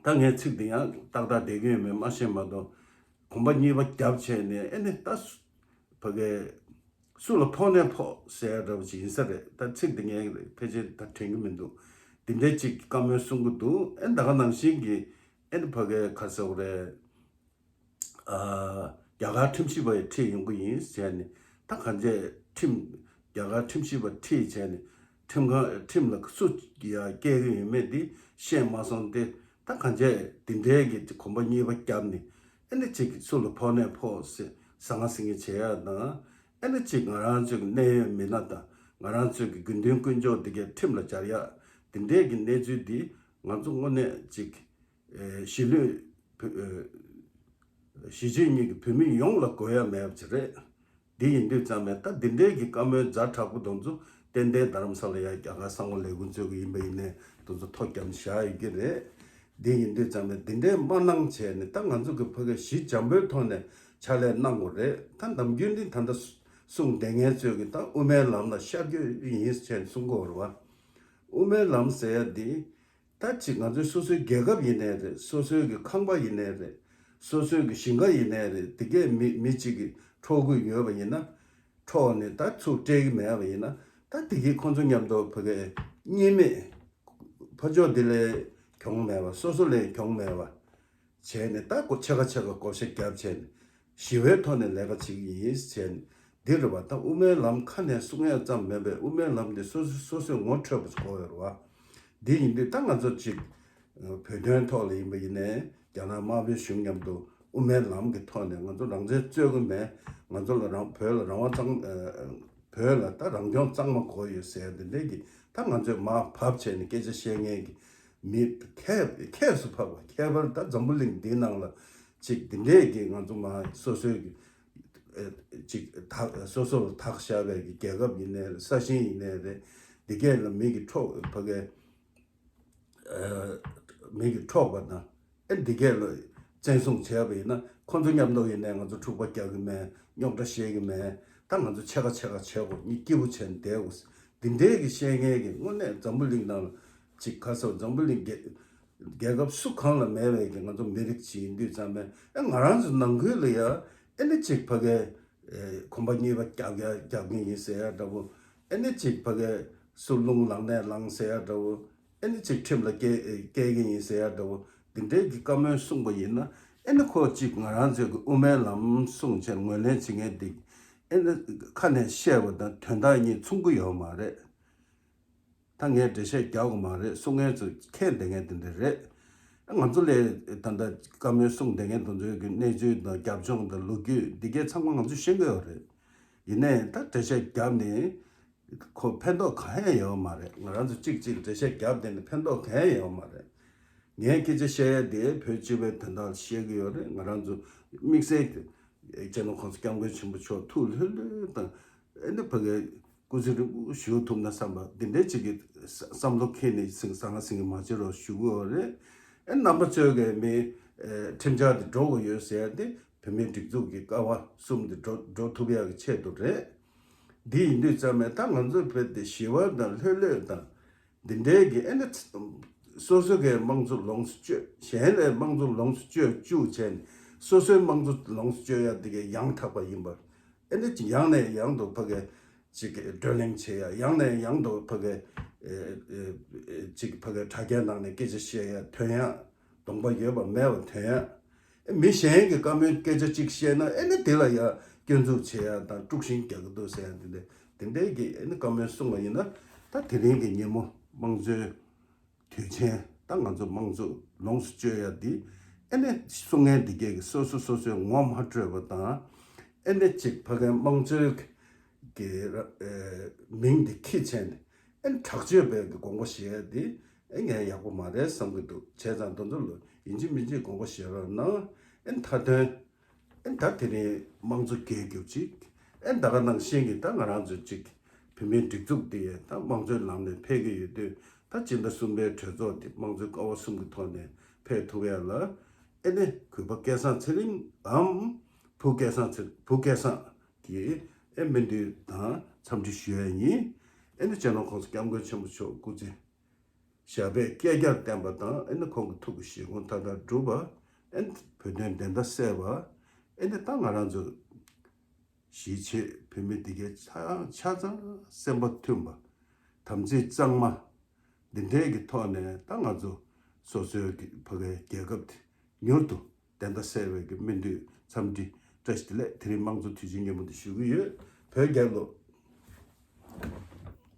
ད་ངས་ཚིག་འདི་ཡང་ཏག་ཏག་བསྡད་ཀྱི་ཡོད་མེད་མ་ཤེས་མ་གཏོགས། གོམ་པ་གཉིས་པ་བརྒྱབ་བྱས་ནས་ཨེ་ནི་ད་སུ་ཕ་གིའི་སུ་ལ་ཕོག་ནས་ཕོག་ཟེར་ཡ་འདྲ་པོ་ཅིག་ཡིན་ས་རེད། ད་ཚིག་འདི་ངས་ཕལ་ཆེར་ད་དྲན་གྱི་མི་འདུག། འདི་འདྲའི་ཅིག་བཀའ་མོལ་གསུང་གི་འདུག། ཨེ་ད་ག་ནང་བཞིན་གྱི་ཨེ་ནི་ཕ་གིའི་ག་རེ་ཟེར་དགོས་རེད། ཨ། རྒྱ་གར་ཁྲིམས་ཞིབ་པ་ཡིས་ཁྲིད་ཡོང་གི་ཡིན་ཟེར་ནས། ད་གང་བྱས་ཁྲིམས། རྒྱ་གར་ཁྲིམས་ཞིབ་པ་ཁྲིད་བྱས་ནས་ཁྲིམས་ཁང་། ཁྲིམས་ལ་སུ་ཡ་བཀལ་གྱི་ཡོད་མེད་དེ་ཤེས་མ་སོང་སྟེ། ད་གང་བྱས་དེ་འདྲའི་གི་གོམ་པ་གཉིས་པ་བརྒྱབ་ནས་ཨེ་ནི་ཅིག་སུ་ལ་ཕོག་ནས་ཕོག་ཟེར་ཟང་ངེ་ཟིང་ངེ་བྱེད་ཡ་དང་། ཨེ་ནི་ཅིག་ང་རང་ཚོའི་གི་གནད་ཡོད་མི་སྣ་དང་ང་རང་ཚོའི་གི་དགེ་འདུན་དཀོན་མཆོག་དེ་གའི་ཁྲིམས་ལ་སྦྱར་ཡ། དེ་འདྲའི་གི་གནས་ཚུལ་འདི་ང་ཚོ་དངོས་གནས་ཅིག་ཨེ། གཞིས་ལུས་བོད། ཨེ། གཞིས་བྱེས་གཉིས་ཀྱི་བོད་མི་ཡོངས་ལ་དགོས་ཡ་མེད་པ་ཅིག་རེད། འདི་ཡིན་དུས་ཙམ་ནས་ད་འདི་འདྲའི་གི་བཀའ་མོལ་ཛ་དྲག་པོ་དེ་ཚོ་ཏན་ཏན་རྡ་རམ་ས་ལ་ཡ་རྒྱ་གར་གསང་བ་ལས་ཁུངས་ཚོས་གི་ཡིན་པ་ཡིན་ནའི་དེ་ཚོ་ཐོ་བརྒྱབ་ནས་བཞག་ཡོད་ཀྱི་རེད། འདི་ཡིན་དུས་ཙམ་ནས་འདི་འདྲའི་མ་གནང་བྱས་ནས། ད་ང་ཚོ་གི་ཕ་གི་ཞི་འཇམ་པོའི་ཐོག་ནས་ཕྱག་ལས་གནང་དགོས་རེད། ད་ནམ་རྒྱུན་འདི་ད་ལྟ་གསུང་བསྡད་མཁན་ཚོས་གི་ད་དབུ་མའི་ལམ་ལ་ཤར་བསྐྱོད་ཡིན་བྱས་ནས་གསུང་གི་ཡོད་རེད་བ། དབུ་མའི་ལམ་ཟེར་ཡ་འདི། ད་ཅིག་ང་ཚོའི་སོ་སོའི་རྒྱལ་ཁབ་ཡིན་ནའི་རེད། སོ་སོའི་གི་ཁང་པ་ཡིན་ནའི་རེད། སོ་སོའི་གི་ཞིང་ཁ་ཡིན་ནའི་རེད། དེ་གས་མི་མི་གཅིག་གིས་འཕྲོག་གི་ཡོད་པ་ཡིན་ན། འཕྲོག་ནས་ད་ཚུར་སྤྲད་གི་མེད་པ་ཡིན་ན། ད་དེ་གས་ཁོང་ཚོ་མཉམ་དུ་ཕ་གི་གཉིས་མེད། ཕ་ཕྱོགས་དེ་ལས་གྱོང་མེད་པ། སོ་སོ་ལས་གྱོང་མེད་པ་བྱས་ནས། ད་ཕྱེད་ཀ་ཕྱེད་ཀ་བགོ་བཤའ་བརྒྱབ་བྱས་ནས་ཞི་བའི་ཐོག་ནས་ལས་ཀ་བྱེད་ཀྱི་ཡིན་ཟེར་ནས། འདི་རེད་བ། ད་དབུ་མའི་ལམ་ཁ་ནས་གསུང་ཡ་ཙམ་མིན་པའི་དབུ་མའི་ལམ་འདི་སོ་སོ་སོ་སོས་ངོ་འཕྲོད་པ་དགོས་ཡོད་རེད་བ། འདི་ཡིན་དུས་ད་ང་ཚོ་ཅིག་བོད་དོན་ཐོག་ལ་ཡིན་པ་ཡིན་ནའི་རྒྱ་ནག་དམར་པོའི་གཞུང་མཉམ་དུ་དབུ་མའི་ལམ་གྱི་ཐོག་ནས་ང་ཚོ་རང་བཙན་རྩོད་ཀྱི་མེད། ང་ཚོ་ལ་རང་། བོད་ལ་རང་དབང་གཙང་། བོད་ལ་ད་རང་སྐྱོང་གཙང་མ་དགོས་ཡོད་ཟེར། འདི་འདྲའི་གི་ད་ང་ཚོས་མར་བབས་བྱས་ནས་སྐད་ཆ་བཤད་མཁན་གྱི་མི་ཁྱད་ཁྱད་སུ་འཕགས་པ། ཁྱད་པར་ད་འཛམ་བུ་གླིང་འདིའི་ནང་ལ་ཅིག་འདི་འདྲའི་གི་ང་ཚོ་མར་སོ་སོའི་གི་ཨེ། ཅིག་ད་སོ་སོ་ལ་དག་བཞག་པའི་གི་རྒྱལ་ཁབ་ཡིན་ནའི་རེད། ས་ཞིང་ཡིན་ནའི་རེད། འདི་གས་ལ་མི་གིས་འཕྲོག་ཕ་གིའི་ཨ། མི་གིས་འཕྲོག་པ་དང་། ཨེ་འདི་གས་ལ་བཙན་བཟུང་བྱས་པ་ཡིན་ན། ཁོ་ཚོ་མཉམ་དུ་ཡིན་ནའི་ང་ཚོ་འཁྲུག་པ་རྒྱག་གི་མེད། རྙོག་དྲ་བཤད་ཀྱི་མེད། ད་ང་ཚོ་ཕྱེད་ཀ་ཕྱེད་ཀ་བྱེད་དགོས། གཉིས་སྐྱིད་པོ་བྱས་ནས་བསྡད་དགོས། འདི་འདྲའི་གི་བཤད་མཁན་གི་དངོས་གནས་འཛམ་བུ་གླིང་ནང་ལ་ཅིག་ག་རེ་ཟེར། འཛམ་བུ་གླིང་རྒྱལ་རྒྱལ་ཁབ་སུ་གང་ལ་མེད་པའི་གི་ང་ཚོ་མི་རིགས་ཅིག་ཡིན་དུས་ཙམ་པས། ཨེ་ང་རང་ཚོ་ནང་ཁུལ་ལ་ཡ་ཨེ་ནི་ཅིག་ཕ་གིའི་ཨེ། གོམ་པ་གཉིས་པ་རྒྱག་རྒྱག་རྒྱག་གི་ཡིན་ཟེར་ཡ་འདྲ་བོ། ཨེ་ནི་ཅིག་ཕ་གིའི་སུ་རླུང་ལངས་ནའི་ལངས་ཟེར་ཡ་འདྲ་བོ། ཨེ་ནི་ཅིག་ཁྲིམས་ལ་བཀལ་བཀལ་གི་ཡིན་ཟེར་ཡ་འདྲ་བོ། འདི་འདྲའི་གི་བཀའ་མོལ་གསུངས་པ་ཡིན་ན། ཨེ་ནི་ཁོ་ཅིག་ང་རང་ཚོའི་གི་དབུ་མའི་ལམ་གསུངས་བྱས་ངོས་ལེན་བྱེད་མཁན་འདི་ཨེ་ནི་ཁ་ནས་བཤད་པ་དང་དོན་དག་གཉིས་མཚུངས་ཀྱི་ཡོད་མ་རེད། ད་ངས་འགྲེལ་བཤད་རྒྱག་དགོས་མ་རེད། གསུང་མཁན་ཚོ་མཁྱེན་བསྡད་མཁན་དེ་འདྲ་རེད། ད་ང་ཚོ་ལས་ད་ལྟ་བཀའ་མོལ་གསུངས་བསྡད་མཁན་དེ་ཚོའི་གི་གནས་ཚུལ་དང་རྒྱབ་ལྗོངས་དང་ལོ་རྒྱུས་འདི་གའི་ཚང་མ་ང་ཚོས་ཤེས་ཀྱི་ཡོད་རེད། ཡིན་ནའི་ད་འགྲེལ་བཤད་བརྒྱབ་ནས་ཁོ་ཕན་ཐོགས་གང་ཡང་ཡོད་མ་རེད། ང་རང་ཚོ་གཅིག་གཅིག་འགྲེལ་བཤད་བརྒྱབ་བསྡད་ནས་ཕན་ཐོགས་གང་ཡང་ཡོད་མ་རེད། ངས་སྐད་ཆ་བཤད་ཡ་དེ་བོད་སྤྱི་པའི་དོན་དག་ལ་བཤད་ཀྱི་ཡོད་རེད། ང་རང་ཚོ་དམིགས་བསལ་གྱི་སྤྱི་ནོར་༸གོང་ས་༸སྐྱབས་མགོན་ཆེན་པོ་མཆོག་ཐུགས་ལྷོད་ལྷོད་དང་ཨེ་ནི་ཕ་གི་སྐུ་ཚེ་རིང་པོ་བཞུགས་ཐུབ་ན་བསམ་པ་འདི་འདྲའི་ཅིག་གི་བསམ་བློ་འཁྱེར་ནས་སེང་ཟང་ང་སེང་གེ་མ་བྱེད་རོགས་ཞུ་གི་ཡོད་རེད། ཨེ་རྣམ་པ་ཚོས་གི་མི་ཁྲིམས་འཆར་དེ་འགྲོ་དགོས་ཡོད་ཟེར་ཡ་དེ་བོད་མིའི་སྒྲིག་འཛུགས་ཀྱི་ཀ་བ་གསུམ་དེ་འགྲོ་འགྲོ་ཐུབ་ཡག་གི་ཆེད་དུ་རེད། འདི་ཡིན་དུས་ཙམ་ནས་ད་ང་ཚོ་བོད་དེ་ཞི་བ་དང་ལྷོད་ལྷོད་དང་འདི་འདྲའི་གི་ཨེ་ནི་སོ་སོ་གི་དམངས་གཙོ་ལོངས་སུ་སྤྱོད། གཞན་ལ་དམངས་གཙོ་ལོངས་སུ་སྤྱོད་བཅུག་བྱས་ནས་སོ་སོའི་དམངས་གཙོ་ལོངས་སུ་སྤྱོད་ཡ་འདི་གི་ཡང་དག་པ་ཡིན་པ། ཨེ་ནི་ཅིག་ཡང་ནས་ཡང་དུ་ཕ་གི་ཅིག་གི་བགྲོ་གླེང་བྱེད་ཡ། ཡང་ནས་ཡང་དུ་ཕ་གི་ཨེ་ཨེ་ཨེ་ཅིག་ཕ་གི་དྲ་རྒྱའི་ནང་ནས་སྐད་ཆ་བཤད་ཡ། ཐོན་ཡ་གདོང་པ་ཡོད་པ་མེད་པ་ཐོན་ཡ། མི་གཞན་གྱི་བཀའ་མོལ་སྐད་ཆ་གཅིག་བཤད་ན་ཨེ་ནི་དེ་ལ་ཡ་སྐྱོན་འཛུགས་བྱེད་ཡ་དང་དཀྲུག་ཤིང་རྒྱག་གི་འདུག་ཟེར་ཡ་འདི་འདྲ་དེ་འདྲའི་གི་ཨེ་ནི་བཀའ་མོལ་གསུངས་པ་ཡིན་ན། ད་དེ་རིང་གི་ཉིན་མོ་དམངས་གཙོའི་དུས་ཆེན། ད་ང་ཚོ་དམངས་གཙོ་ལོངས་སུ་སྤྱོད་ཡ་འདི་ཨེ་ནི་གསུང་མཁན་འདི་གས་ཀྱི་སོ་སོ་སོ་སོའི་ངོ་མ་སྤྲོད་པ་དང་ཨེ་ནི་གཅིག་ཕ་གིའི་དམངས་གཙོའི་གི་ཨེ་མིང་འདི་ཁྱེར་བྱས་ནས་ཨེ་ནི་དྲག་སྤྱོད་པའི་གི་དགོངས་པ་བཞེས་ཡ་འདི་ཨེ་ངས་ཡག་པོ་མ་རེད་བསམ་གྱི་འདུག་བྱས་ཙང་དེ་ཚོ་ལ་ཡིན་གཅིག་མིན་གཅིག་དགོངས་པ་བཞེས་རོགས་གནང་། ཨེ་ནི་མཐའ་དོན། ཨེ་ད་དེ་རིང་དམངས་གཙོ་རྒྱལ་རྒྱུག་ཅིག་ཨེ་ད་ག་ནང་བཞིན་གྱི་ད་ང་རང་ཚོ་ཅིག་བོད་མིའི་སྒྲིག་འཛུགས་དེ་ད་དམངས་གཙོའི་ལམ་ནས་འཕེལ་གྱི་ཡོད་དུས། ད་སྤྱི་ཟླ་གསུམ་པའི་གྲོས་ཚོགས་དེ་དམངས་གཙོའི་ཀ་བ་གསུམ་གྱི་ཐོག་ནས་འཕེལ་ཐུབ་ཡ་ལ་ཨེ་ནི་གུས་པ་སྐལ་བཟང་ཚེ་རིང་འམ་བུ་སྐལ་བཟང་ཚེ་བུ་སྐལ་བཟང་གིས་ཨེ་སྨོན་འདུན་དང་འཚམས་འདྲི་ཞུ་ཡ་ཡིན། ཨེ་ནི་སྤྱི་ནོར་༸གོང་ས་༸སྐྱབས་མགོན་ཆེན་པོ་མཆོག་སྐུ་ཚེ་ཞབས་པད་བསྐལ་བརྒྱར་བརྟན་པ་དང་། ཨེ་ནི་ཁོང་གི་ཐུགས་ཀྱི་བཞེད་དགོངས་མཐའ་དག་འགྲུབ་པ། ཨེ་ནི་བོད་དོན་བདེན་མཐའ་གསལ་བ། ཨེ་ནི་ད་ང་རང་ཚོ་གཞིས་བྱེས་བོད་མི་འདི་གའི་ཆ་ཆ་ཚང་སེམས་པ་མཐུན་པ། དམ་ཚིག་གཙང་མ། འདི་འདྲའི་གི་ཐོག་ནས་ད་ང་ཚོ་སོ་སོའི་གི་ཕ་གའི་རྒྱལ་ཁབ་དེ་མྱུར་དུ་བདེན་མཐའ་གསལ་བའི་གི་སྨོན་འདུན་འཚམས་འདྲི་བཀྲ་ཤིས་བདེ་ལེགས། དེ་རིང་དམངས་གཙོ་དུས་ཆེན་སྙན་མོ་འདི་ཞུ་གི་ཡོད། བོད་རྒྱལ་ལོ།